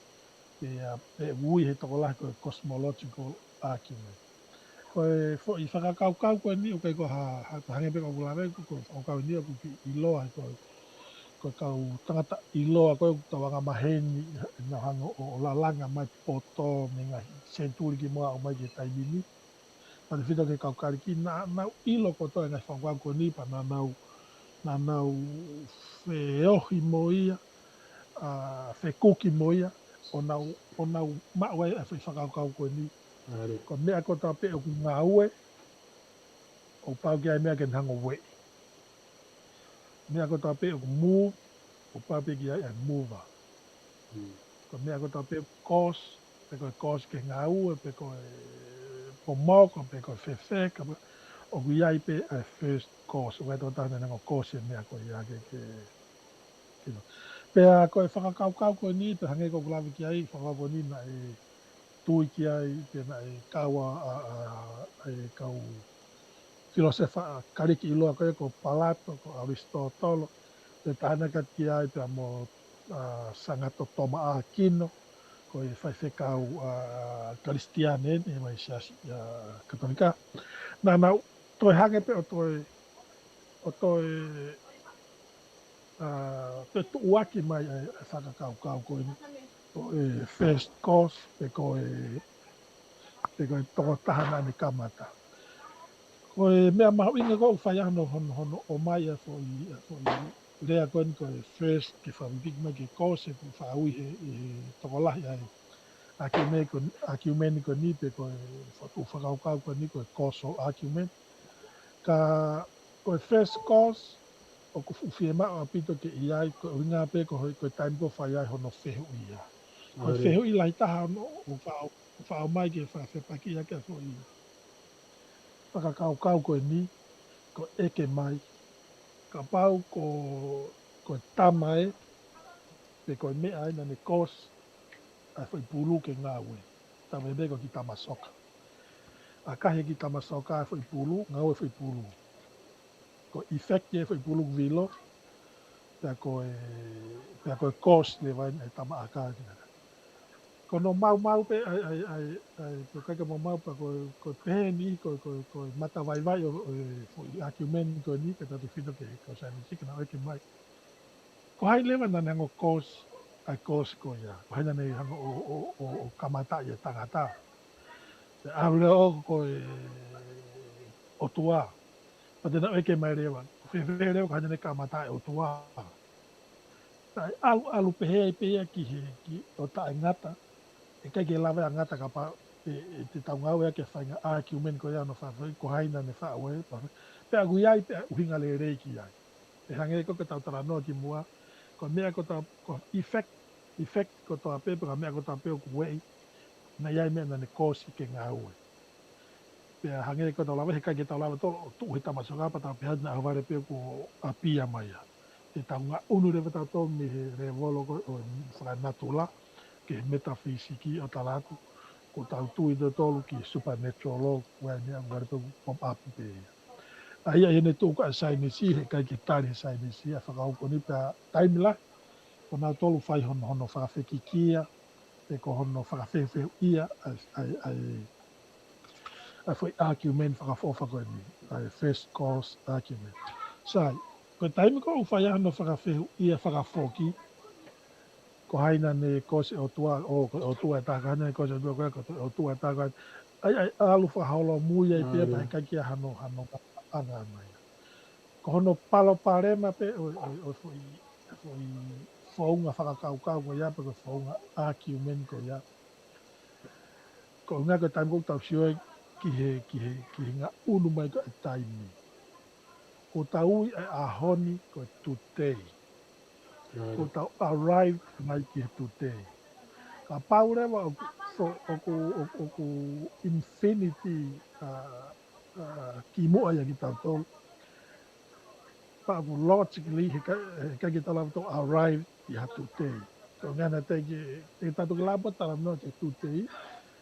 pea, pea ui ʻe he tokolahi ko e cosmological argument. Ko e foʻi fakakaukau ko eni ʻoku ʻikai ko ha, ha, hangē pē ko ʻeku lave, ko, ko e fakakaukau eni ʻoku kiʻi ʻiloa, ko, ko e kau tangata ʻiloa ko ē ʻoku tau angamaheni, naʻa nau hanga ʻo, ʻo lalanga mai poto mei he ngaahi senituli kimuʻa ʻo aʻu mai ki he taimi ni. Tautefito ki he kau Kalisi, naʻa, naʻa nau ʻilo kotoa e ngaahi fakakaukau ko eni pea naʻa nau, naʻa nau feohi mo ia, ʻa, fekuki mo ia, ʻo nau, ʻo nau maʻu ai e foʻi fakakaukau ko eni. Ko e meʻa kotoa pē ʻoku ngāue, ʻoku pau ke ʻi ai e meʻa ke ne hanga ʻo ueʻi. Meʻa kotoa pē ʻoku move, ʻoku pau pē ke ʻi ai e mover. Ko e meʻa kotoa pē ʻoku cause, pe ko e cause ke ngāue, pe ko e momoko, pe ko e fefeka, ʻoku ʻi ai pē e first cause, ʻoku ʻi ai e tokotaha naʻa ne hanga ʻo cause e meʻa ko ia ke, ke, ke. Pea ko e fakakaukau ko eni, pea hangē ko ʻeku lave ki ai, fakakaukau ko eni naʻe tui ki ai, pea naʻe kau ʻa, ʻa, ʻa, ʻa e kau filōsefa Kalisi ʻiloa ko ē ko Palato, ko ʻAlisitōtolo, pea talanoa ki ai pea mo, ʻa, Sangato Tōmā ʻAkino, ko e faifekau, ʻa, Kalisitiane eni, ʻi he Siasi, ʻa, Katolika. Naʻa nau toe hangē pē ʻo toe, ʻo toe, ʻa, toe tuʻuaki mai e, e fakakaukau ko eni, ko e first cause, pe ko e, pe ko e tokotaha naʻa ne kamata. Ko e meʻa mahuʻinga ko ē ʻoku fai ai hono, hono, hono ʻomai e foʻi, e foʻi lea ko eni ko e first ke fakapipiki mai ki he cause, ʻoku faʻa ui ʻe he, ʻe he tokolahi ʻa e argument ko, argument ko eni pe ko e foʻi fakakaukau ko eni ko e causal argument. Ka ko e first cause, ʻoku fuʻu fiemaʻu ʻaupito ke ʻi ai, ko e ʻuhinga pē ko e, ko e taimi ko ē ʻoku fai ai hono fehuʻi ia. Ko e fehuʻi lahi taha ʻoku, ʻoku faʻa, ʻoku faʻa ʻomai ke fakafepakiʻi ʻaki e foʻi fakakaukau ko eni, ko e ʻeke mai, kapau ko, ko e tama ē, pe ko e meʻa ē naʻa ne cause ʻa e foʻi pulu ke ngāue. Talamai pē ko e kiʻi tama soka. ʻAkahi e kiʻi tama soka e foʻi pulu, ngāue e foʻi pulu. Ko e effect ia e foʻi pulu ʻoku vilo, pea ko e, pea ko e cause leva eni e tama ʻaka ki ai. Ko hono maumau pē, ʻa e, ʻa e, ʻa e, ʻa e, pe ʻikai ke maumau pē ko e, ko e pehē ni, ko e, ko e, ko e matavaivai ʻo, ʻo e foʻi argument ko eni, ke tautefito ki he kau saienisi ke nau ʻeke mai. Ko hai leva naʻa ne hanga ʻo cause, ʻa e cause ko ia. Ko hai naʻa ne hanga ʻo, ʻo, ʻo, ʻo kamataʻi e tangata. ʻAlu leva ʻo ko e ʻOtua. Pea te nau ʻeke mai leva, ko fē leva ko haʻane kamata e ʻOtua. Pea ʻalu, ʻalu pehē ai pē ia ki he, ki ʻo taʻengata. ʻE ʻikai ke lava ʻe ngata kapau ʻe, ʻe te tau ngāueʻaki e faʻahinga argument ko ia ʻo fai, ko hai naʻa ne faʻu ē, pea, pea ʻoku ʻi ai pē ʻuhinga lelei ki ai. ʻE hangē ko ē ko ʻetau talanoa kimuʻa, ko e meʻa kotoa, ko e effect, effect kotoa pē, pe ko e meʻa kotoa pē ʻoku ueʻi, naʻe ʻi ai e meʻa naʻa ne cause ke ngāue. Pea hangē ko ʻetau lave, he ʻikai ke tau lava ʻo tuʻu he tamasoka pea tau pehē naʻa ʻohovale pē kuo ʻapia mai ia. Te tau ngaʻunu leva tautolu mei he lēvolo ko ē ʻo e fakanatula, ki he metafisiki ʻo tala atu, ko ʻetau tui tautolu ki he supernatural, ko e meʻa ʻoku ʻohovale pē kuo pop up pē ia. ʻA ia ʻi heʻene tuʻu ko ē ʻa e saienisi, he ʻikai ke tali he saienisi ʻa e fakakaukau ko eni pea taimi lahi, ko nautolu fai hono, hono fakafekikia, pe ko hono fakafehuʻia ʻa e, ʻa e, ʻa e, ʻa e foʻi argument fakaʻofoʻofa ko eni, ʻa e first cause argument. Sai, ko e taimi ko ē ʻoku fai ai hono fakafehuʻia fakafoki, ko hai naʻa ne cause e ʻOtua, ʻo ko e ʻOtua ʻe taha, ko hai naʻa ne cause e ʻOtua, ko e ʻOtua ʻe taha, ko hai, ʻa ia ʻe ʻalu fakaholomui ai pē ia, pea ʻikai ke ʻi ai hano, hano anga mai. Ko hono palopalema pē ʻo, ʻo, ʻo e foʻi, foʻi founga fakakaukau ko ia, pe ko e founga argument ko ia. Ko e ʻuhinga ko e taimi ko ē ʻoku tau sio ai ki he, ki he, ki he ngaʻunu mai ko ē e taimi. Ko ʻetau ui e ʻaho ni ko e today. Ko ʻetau arrive mai ki he today. Kapau leva ʻoku, ʻoku, ʻoku, ʻoku infinity, ʻa, ʻa, kimuʻa ia kitautolu. Pea ʻoku logically, he ʻikai, he ʻikai ke tau lava ʻo arrive ʻi ha today. Ko e ʻuhinga naʻe teʻeki, teʻeki tautolu ke lava ʻo talanoa ki he today,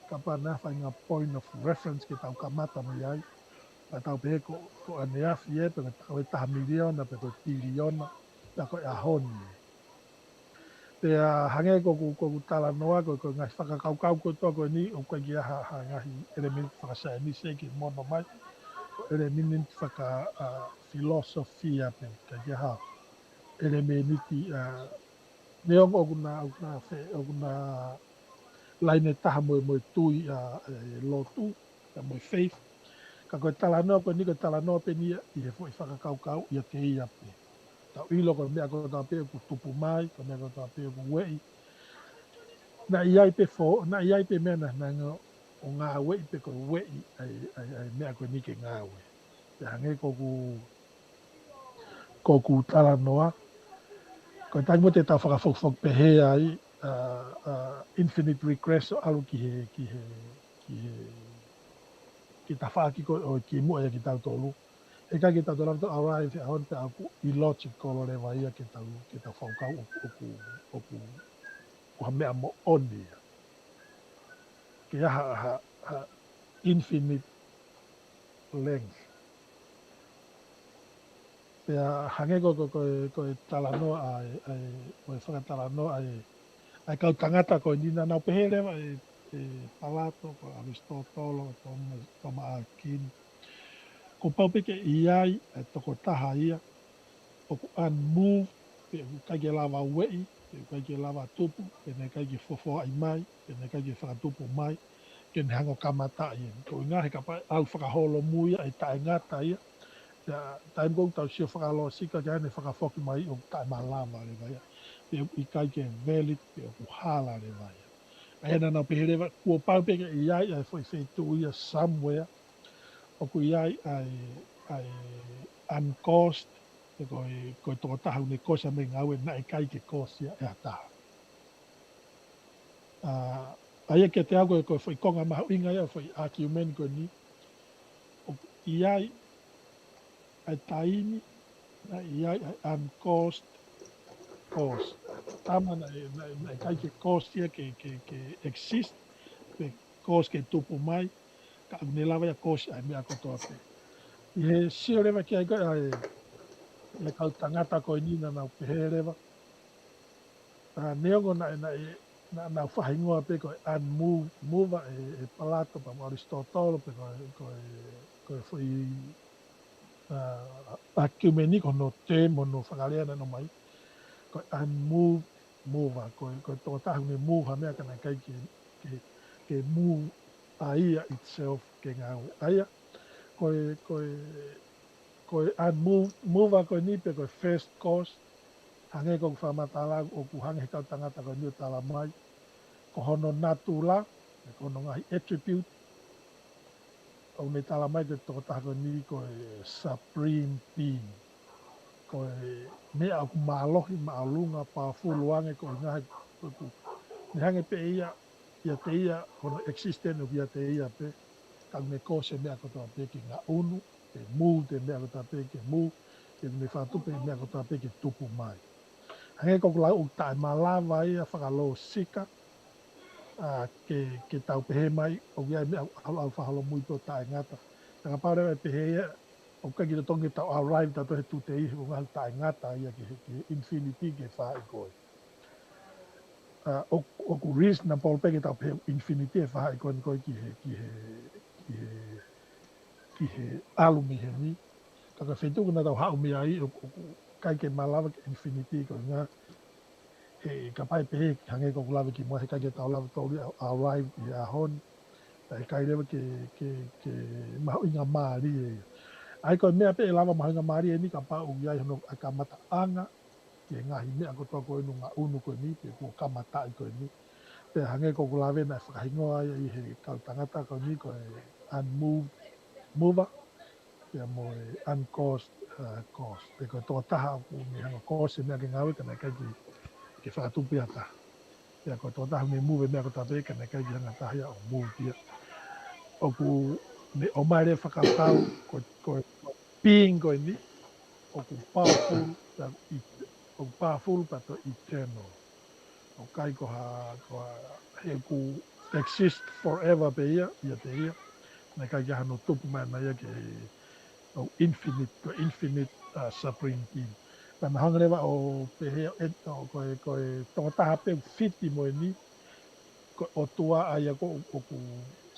kapau naʻe ʻi ai ha faʻahinga point of reference ke tau kamata mei ai. Pea tau pehē ko, ko ʻaneafi ē, pe ko e taha miliona, pe ko e piliona, pea ko e ʻaho ni. Pea hangē ko ʻeku, ko ʻeku talanoa, ko, ko e ngaahi fakakaukau kotoa ko eni, ʻoku ʻikai ke ʻi ai ha, ha ngaahi ʻelemēniti fakasaienisi ke mono mai, ko e ʻelemēniti faka, ʻa, filosofia pē, ʻikai ke ʻi ai ha ʻelemēniti, ʻa, neongo ʻoku na, ʻoku na fe-, ʻoku na laine taha mo e, mo e tui, ʻa, e lotu, pea mo e faith. Ka ko e talanoa ko eni ko e talanoa pē eni ia ʻi he foʻi fakakaukau ʻiate ia pē. Tau ʻilo ko e meʻa kotoa pē ʻoku tupu mai, ko e meʻa kotoa pē ʻoku ueʻi. Naʻe ʻi ai pē fo-, naʻe ʻi ai pē meʻa naʻa, naʻa ne hanga ʻo ngāueʻi pe ko e ueʻi ʻa e, ʻa e, ʻa e meʻa ko eni ke ngāue. Pea hangē ko ʻeku, ko ʻeku talanoa, ko e taimi ko ē te tau fakafokifoki pehē ai, ʻa, ʻa, infinite regress ʻo ʻalu ki he, ki he, ki he, ki he tafaʻaki ko ē ʻo e kimuʻa ia kitautolu. He ʻikai ke tau lava ʻo arrive he ʻaho ni pea ʻoku illogical leva ia ke tau, ke tau fakakaukau ʻoku, ʻoku, ʻoku, ʻoku ha meʻa moʻoni ia. Ke ʻi ai ha, ha, ha infinite length. Pea hangē ko, ko, ko e, ko e talanoa ʻa e, ʻa e, ko e fakatalanoa ʻa e, ʻa e kau tangata ko eni naʻa nau pehē leva ʻe, ʻe Palato, ko ʻAlisitōtolo, ko Tōma-, Tōmasi Akini. Kuo pau pē ke ʻi ai e tokotaha ia ʻoku unmoved, pe ʻoku ʻikai ke lava ueʻi, pe ʻoku ʻikai ke lava tupu, pe naʻe ʻikai ke fofoaʻi mai, pe naʻe ʻikai ke fakatupu mai, ke ne hanga ʻo kamataʻi eni. Ko e ʻuhinga he kapau ʻe ʻalu fakaholomui ia ʻe taʻengata ia. Pea taimi ko ē ʻoku tau sio fakalōsika ki ai ʻene fakafoki mai ʻoku taʻemalava leva ia. Pe ʻoku ʻikai ke valid, pe ʻoku hala leva ia. ʻA ia naʻa nau pehē leva, kuo pau pē ke ʻi ai ʻa e foʻi feituʻu ia somewhere, ʻoku ʻi ai ʻa e, ʻa e uncaused, pe ko e, ko e tokotaha ʻoku ne cause mai e ngāue naʻe ʻikai ke cause ia ʻe ha taha. ʻA, ʻa ia kiate au ko e, ko e foʻi konga mahuʻinga ia, foʻi argument ko eni. ʻOku ʻi ai ʻa e taimi, naʻe ʻi ai ʻa e uncaused cause. Tama naʻe, naʻe, naʻe ʻikai ke cause ia ke, ke, ke exist, pe cause ke tupu mai, ka ʻoku ne lava ia ʻo cause ʻa e meʻa kotoa pē. ʻI he sio leva ki ai ko ē ʻa e, ʻa e kau tangata ko eni naʻa nau pehē leva. ʻA, neongo naʻe, naʻe, naʻa, naʻa nau fakahingoa pē ko e unmove-, mover ʻe, ʻe Palato pea mo ʻAlisitōtolo pe ko e, ko e, ko e foʻi, ʻa, ʻekumēniko hono term, hono fakalea naʻe ʻomai. Ko e unmoved mover, ko e, ko e tokotaha ʻoku ne move ha meʻa ka naʻe ʻikai ke, ke, ke move ʻa ia itself ke ngāue. ʻA ia, ko e, ko e, ko e unmoved, mover ko eni pe ko e first cause, hangē ko ʻeku fakamatala ʻoku hangē he kau tangata ko eni ʻo tala mai, ko hono natula, ko hono ngaahi attribute, ʻoku ne tala mai ko e tokotaha ko eni ko e supreme being. Ko e meʻa ʻoku mālohi, māʻolunga, powerful ange ko e ngaahi, ʻoku ne hangē pē ia, ʻiate ia, hono existence ʻoku ʻiate ia pē, ka ʻoku ne cause e meʻa kotoa pē ke ngaʻunu, ke move e meʻa kotoa pē ke move, ke ne fakatupu e meʻa kotoa pē ke tupu mai. Hangē ko ʻeku lau ʻoku taʻemalava ia fakalōsika, ʻa, ke, ke tau pehē mai, ʻoku ʻi ai e meʻa ʻalu ʻalu fakaholomui pē ʻo taʻengata. Ka kapau leva ʻe pehē ia, ʻoku ʻikai ke totonu ke tau arrive tautolu he tūtei he ʻoku ngaahi taʻengata ia ki he, ki he infinity ki he faʻahi ko ē. ʻA, ʻo, ʻoku reasonable pē ke tau pehē infinity e faʻahi ko eni ko ē ki he, ki he, ki he, ki he ʻalu mei heni. Ka ko e feituʻu ko ē naʻa tau haʻu mei ai, ʻoku, ʻoku ʻikai ke malava ke infinity ko e ngaahi he kapau ʻe pehē, hangē ko ʻeku lave kimuʻa, he ʻikai ke tau lava totonu ʻo arrive ʻi he ʻaho ni. Pea ʻikai leva ke, ke, ke mahuʻingamālie ia. ʻA ia ko e meʻa pē ʻe lava mahuʻingamālie eni kapau ʻoku ʻi ai hono ʻai kamataʻanga ki he ngaahi meʻa kotoa ko eni ʻoku ngaʻunu ko eni, pe kuo kamataʻi ko eni. Pea hangē ko ʻeku lave naʻe fakahingoa ia ʻi he kau tangata ko eni ko e unmoved mover, pea mo e uncaused, uh, cause. Pe ko e tokotaha ʻoku ne hanga ʻo cause e meʻa ke ngāue ka naʻe ʻikai ke, ke fakatupu ia ha taha. Pea ko e tokotaha ʻoku ne move e meʻa kotoa pē ka naʻe ʻikai ke hanga ha taha ia ʻo move ia. ʻOku ne ʻomai leva e fakakaukau, ko, ko e being ko eni, ʻoku powerful, pea ʻoku, ʻoku powerful, pea toe eternal. ʻOku ʻikai ko ha, ko ha, he ʻoku exist forever pē ia, ʻiate ia. Naʻe ʻikai ke ʻi ai hano tupu mai ʻana ia ke, ʻoku infinite, ko e infinite, uh, supreme being. Pea naʻe hanga leva ʻo pehē ʻe, ʻo ko e, ko e tokotaha pē ʻoku fiti mo eni, ko e ʻOtua ʻa ia ko ē ʻoku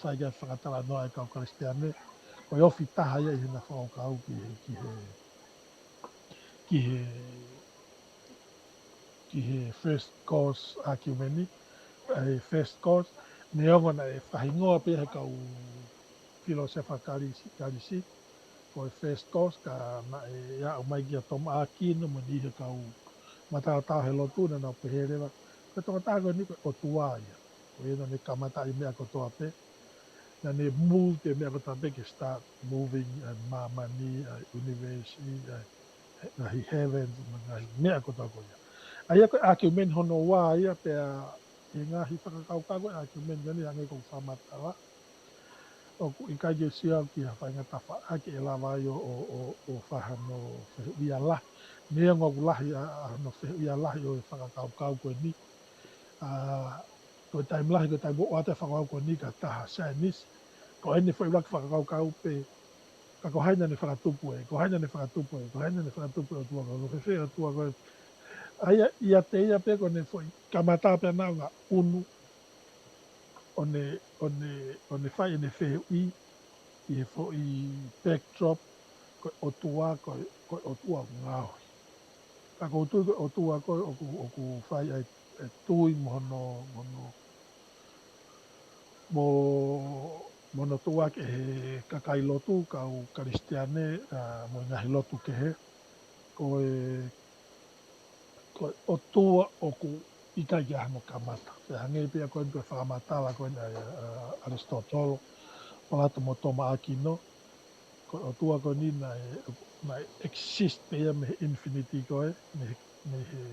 sai ke fakatalanoa e kau Kalisitiane, ko e ofi taha ia ʻi heʻena fakakaukau ki he, ki he, ki he, ki he first cause argument ni, ʻa e first cause, neongo naʻe fakahingoa pē ia he kau filōsefa Kalisi, Kalisi, ko e first cause, ka naʻe aʻu mai kia Tōmasi ʻAkino mo e niʻihi he kau mataotao he lotu naʻa nau pehē leva, ko e tokotaha ko eni ko e ʻOtua ia. Ko ia naʻa ne kamataʻi e meʻa kotoa pē. Naʻa ne move e meʻa kotoa pē ke start moving, ʻa e māmani, ʻa e universe, ʻa e, ʻa e ngaahi heavens, mo e ngaahi meʻa kotoa ko ia. ʻA ia ko e argument hono ua ia pea ʻi he ngaahi fakakaukau ko e argument ko eni hangē ko ʻeku fakamatala. ʻOku ʻikai ke u sio au ki ha faʻahinga tafaʻaki ʻe lava ai ʻo, ʻo, ʻo, ʻo fai hano fehuʻia lahi. Neongo ʻoku lahi ʻa, ʻa hono fehuʻia lahi ʻo e fakakaukau ko eni. ʻA, ko e taimi lahi, ko e taimi ʻoku ʻoatu e fakakaukau ko eni ki ha taha saienisi. Ko ʻene foʻi ʻuluaki fakakaukau pē, ka ko hai naʻa ne fakatupu e, ko hai naʻa ne fakatupu e, ko hai naʻa ne fakatupu e ʻOtua ko ē, ko fēfē e ʻOtua ko ē. ʻA ia, ʻiate ia pē ko ʻene foʻi kamata pē ʻana ʻo ngaʻunu, ʻo ne, ʻo ne, ʻo ne fai ʻene fehuʻi ʻi he foʻi backdrop, ko e ʻOtua, ko e, ko e ʻOtua ʻoku ngaohi. Ka ʻoku ou tui ko e ʻOtua ko ē ʻoku, ʻoku fai ai e tui mo hono, mo hono, mo, mo hono tuʻuaki ʻe he kakai lotu, kau Kalisitiane, ʻa, mo e ngaahi lotu kehe. Ko e, ko e ʻOtua ʻoku ʻikai ke ʻi ai hano kamata. Pea hangē pē ia ko eni ko e fakamatala ko eni ʻa, ʻa, ʻa ʻAlisitōtolo, Palato mo Tōmasi ʻAkino. Ko e ʻOtua ko eni naʻe, naʻe exist pē ia mei he infinity ko ē, mei he, mei he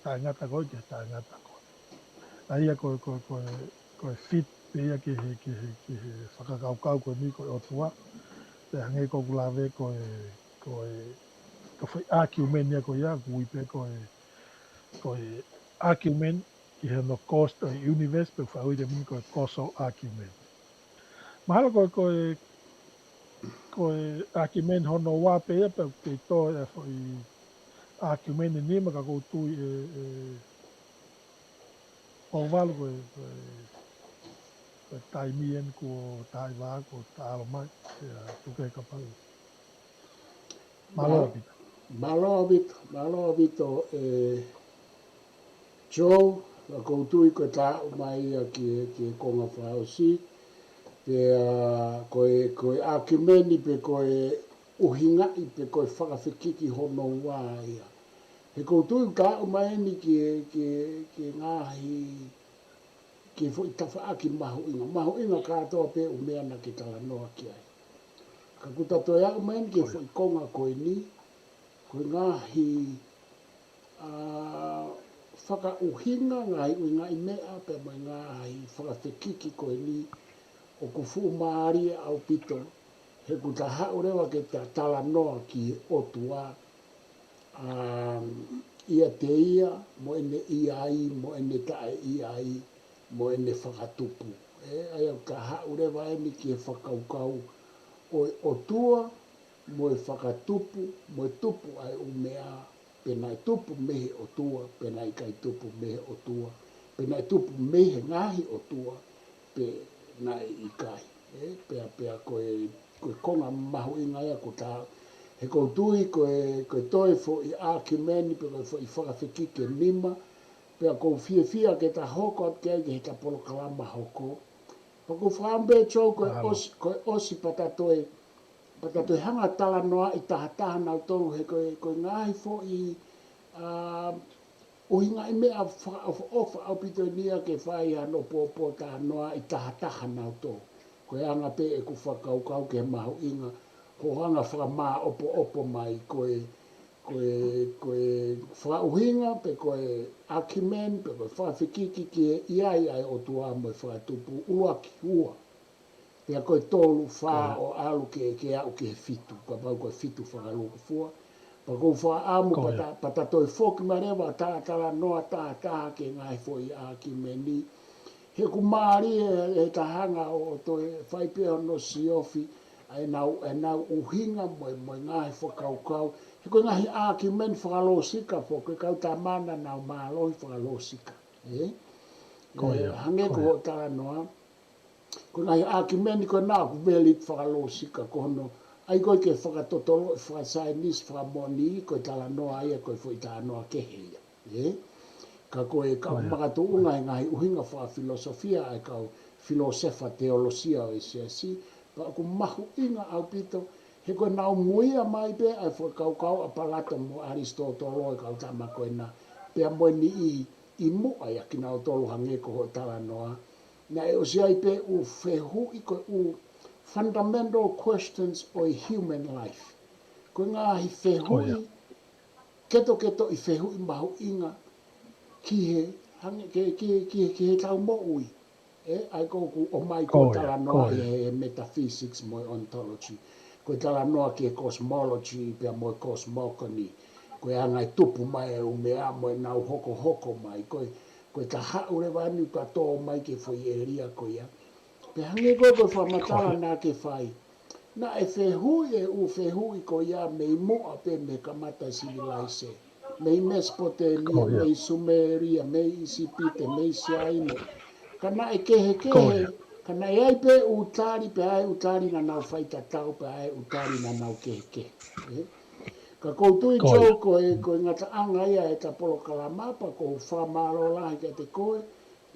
taʻengata ko ē ki he taʻengata ko ē. ʻA ia ko e, ko e, ko e, ko e fit pē ia ki he, ki he, ki he fakakaukau ko eni ko e ʻOtua. Pea hangē ko ʻeku lave ko e, ko e, ko e foʻi argument ia ko ia, ʻoku ui pē ko e, ko e argument ki hono cause ʻo e universe, pea ʻoku faʻa ui leva ko e causal argument. Mahalo ko e, ko e, ko e argument hono ua pē ia, pea ʻoku kei tō e foʻi argument ʻe nima ka ʻoku ou tui ʻe, ʻe Pouvalu ko e, ko e, ko e taimi eni kuo taʻi vā, kuo ta ʻalu mai, ʻia tuku e kapau. Mālō ʻaupito. Mālō ʻaupito, mālō ʻaupito, ʻe Joe, ka ʻoku ou tui ko e ta ō mai ia ki he, ki he konga fakaʻosi, Pea ko e, ko e ʻākiumeni pe ko e ʻuhingaʻi pe ko e fakafekiki hono ua ia. He ʻoku ou tui ʻoku aʻu mai eni ki he, ki he, ki he ngaahi, ki he foʻi tafaʻaki mahuʻinga. Mahuʻinga kātoa pē ʻū meʻa naʻa ke talanoa ki ai. Ka kuo ta toe aʻu mai eni ki he foʻi konga ko eni, ko e ngaahi, ā, fakaʻuhinga, ngaahi ʻuhingaʻi meʻa, pea mo e ngaahi fakafekiki ko eni ʻoku fuʻu mālie ʻaupito, he ʻoku ta haʻu leva ke ta talanoa ki he ʻOtua, ā, ʻiate ia, mo ʻene ʻi ai, mo ʻene taʻe ʻi ai, mo ʻene fakatupu. ʻE, ʻa ia ʻoku ta haʻu leva eni ki he fakakaukau ʻo e ʻOtua, mo e fakatupu, mo e tupu ʻa e ʻū meʻa, pe naʻe tupu mei he ʻOtua, pe naʻe ʻikai tupu mei he ʻOtua, pe naʻe tupu mei he ngaahi ʻotua, pe naʻe ʻikai. ʻE, pea, pea ko e, ko e konga mahuʻinga ia ʻoku ta, he ʻoku ou tui ko e, ko e toe foʻi ʻākiumeni, pe ko e foʻi fakafekiki ʻe nima, pea ʻoku ou fiefia ke ta hoko atu ki ai ki heʻeta polokalama hoko. Pea ʻoku ou fakaʻamu pē Joe ko e ʻosi, ko e ʻosi pea ta toe, pea ta toe hanga talanoaʻi tahataha nautolu he ko e, ko e ngaahi foʻi, ā, ʻuhingaʻi meʻa fakaʻofoʻofa ʻaupito eni ia ke fai hano pōpōtalanoaʻi tahataha nautolu. Ko e anga pē ʻeku fakakaukau ki he mahuʻinga, hoʻo hanga fakamāʻopoʻopo mai ko e, ko e, ko e fakaʻuhinga, pe ko e ʻākiumeni, pe ko e fakafekiki ki he ʻi ai ʻa e ʻOtua mo e fakatupu, ʻuluaki, ua. Pea ko e tolu, fā, ʻo ʻalu ke, ke aʻu ki he fitu, kapau ko e fitu fakalūkufua. Pea ʻoku ou fakaʻamu pea ta, pea ta toe foki mai leva ʻo talatalanoa tahataha ki he ngaahi foʻi ʻākiumeni. He ʻoku mālie ʻe, ʻe ta hanga ʻo, ʻo toe fai pē hono siofi ʻa ʻenau, ʻenau ʻuhinga mo e, mo e ngaahi fakakaukau. He ko e ngaahi ʻākiumeni fakalōsika foki, kau tamana nau mālohi fakalōsika. ʻE? Ko ia, hangē ko hoʻo talanoa, ko e ngaahi ʻākiumeni ko ena ʻoku valid fakalōsika ko hono, ʻai ko ē ke fakatotoloʻi fakasaienisi fakamoʻoni, ko e talanoa ia, ko e foʻi talanoa kehe ia. ʻE? Ka ko e kau makatuʻunga he ngaahi ʻuhinga fakafilosofia ʻa e kau filōsefa teolosia ʻo e siasi, pea ʻoku mahuʻinga ʻaupito, he ko ʻenau muia mai pē ʻa e fakakaukau ʻa Palato mo ʻAlisitōtolo ʻe kau tama ko ena, pea mo e niʻihi ʻi muʻa ia kinautolu hangē ko hoʻo talanoa, naʻe ʻosi ʻi ai pē ʻū fehuʻi ko e ʻū fundamental questions ʻo e human life. Ko e ngaahi fehuʻi, ketoketoʻi fehuʻi mahuʻinga ki he, hangē, ki, ki, ki, ki heʻetau moʻui. ʻE, ʻa ia ʻoku ʻomai ko e talanoa ʻi he metaphysics mo e ontology. Ko e talanoa ki he cosmology pea mo e cosmogony. Ko e anga e tupu mai ʻa e ʻū meʻa mo ʻenau hokohoko mai. Ko e, ko e ta haʻu leva eni ʻo ta tō mai ki he foʻi ʻēlia ko ia. Pea hangē ko e, ko e fakamatala naʻa ke fai. Naʻe fehuʻi e ʻū fehuʻi ko ia mei muʻa pē mei he kamata e sivilaise. Mei Mesopotemia, mei Sumeria, mei ʻIsipite, mei Siaina. Ka naʻe kehekehe, ka naʻe ʻi ai pē ʻū tali, pea ʻi ai ʻū tali naʻa nau faitatau, pea ʻi ai ʻū tali naʻa nau kehekehe. ʻE? Ka ʻoku ou tui Joe ko e, ko e ngataʻanga ia ʻeta polokalama pea ʻoku ou fakamālō lahi kiate koe,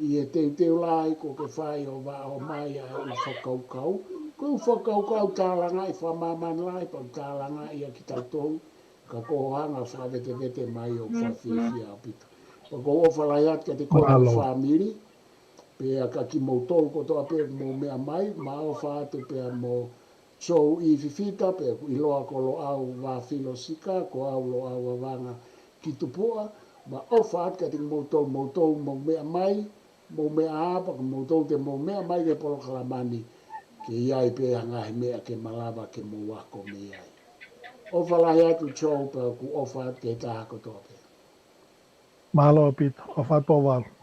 ʻi he teuteu lahi kuo ke fai ʻo vaʻo mai ʻa e ʻū fakakaukau. Ko e ʻū fakakaukau tālangaʻi fakamāmani lahi, pea ʻoku tālangaʻi ia kitautolu, ka ko hoʻo hanga fakavetevete mai ʻoku fakafiefia ʻaupito. Pea ʻoku ou ʻofa lahi atu kiate koe mo e fāmili, pea kia kimoutolu kotoa pē ʻoku mou meʻa mai, mo e ʻofa atu pea mo Joe ʻi Fifita, pea ʻoku ʻiloa ko Loʻau Vafilosika, ko au Loʻau Vavanga ki Tupuʻa, mo e ʻofa atu kiate kimoutolu, moutolu mou meʻa mai, mou meʻa ā, pea ko moutolu te mou meʻa mai ki he polokalama ni, ke ʻi ai pē ha ngaahi meʻa ke malava ke mou ako mei ai. ʻOfa lahi atu Joe, pea ʻoku ou ʻofa atu ki he taha kotoa pē. Mālō ʻaupito, ʻofa atu Pouvalu.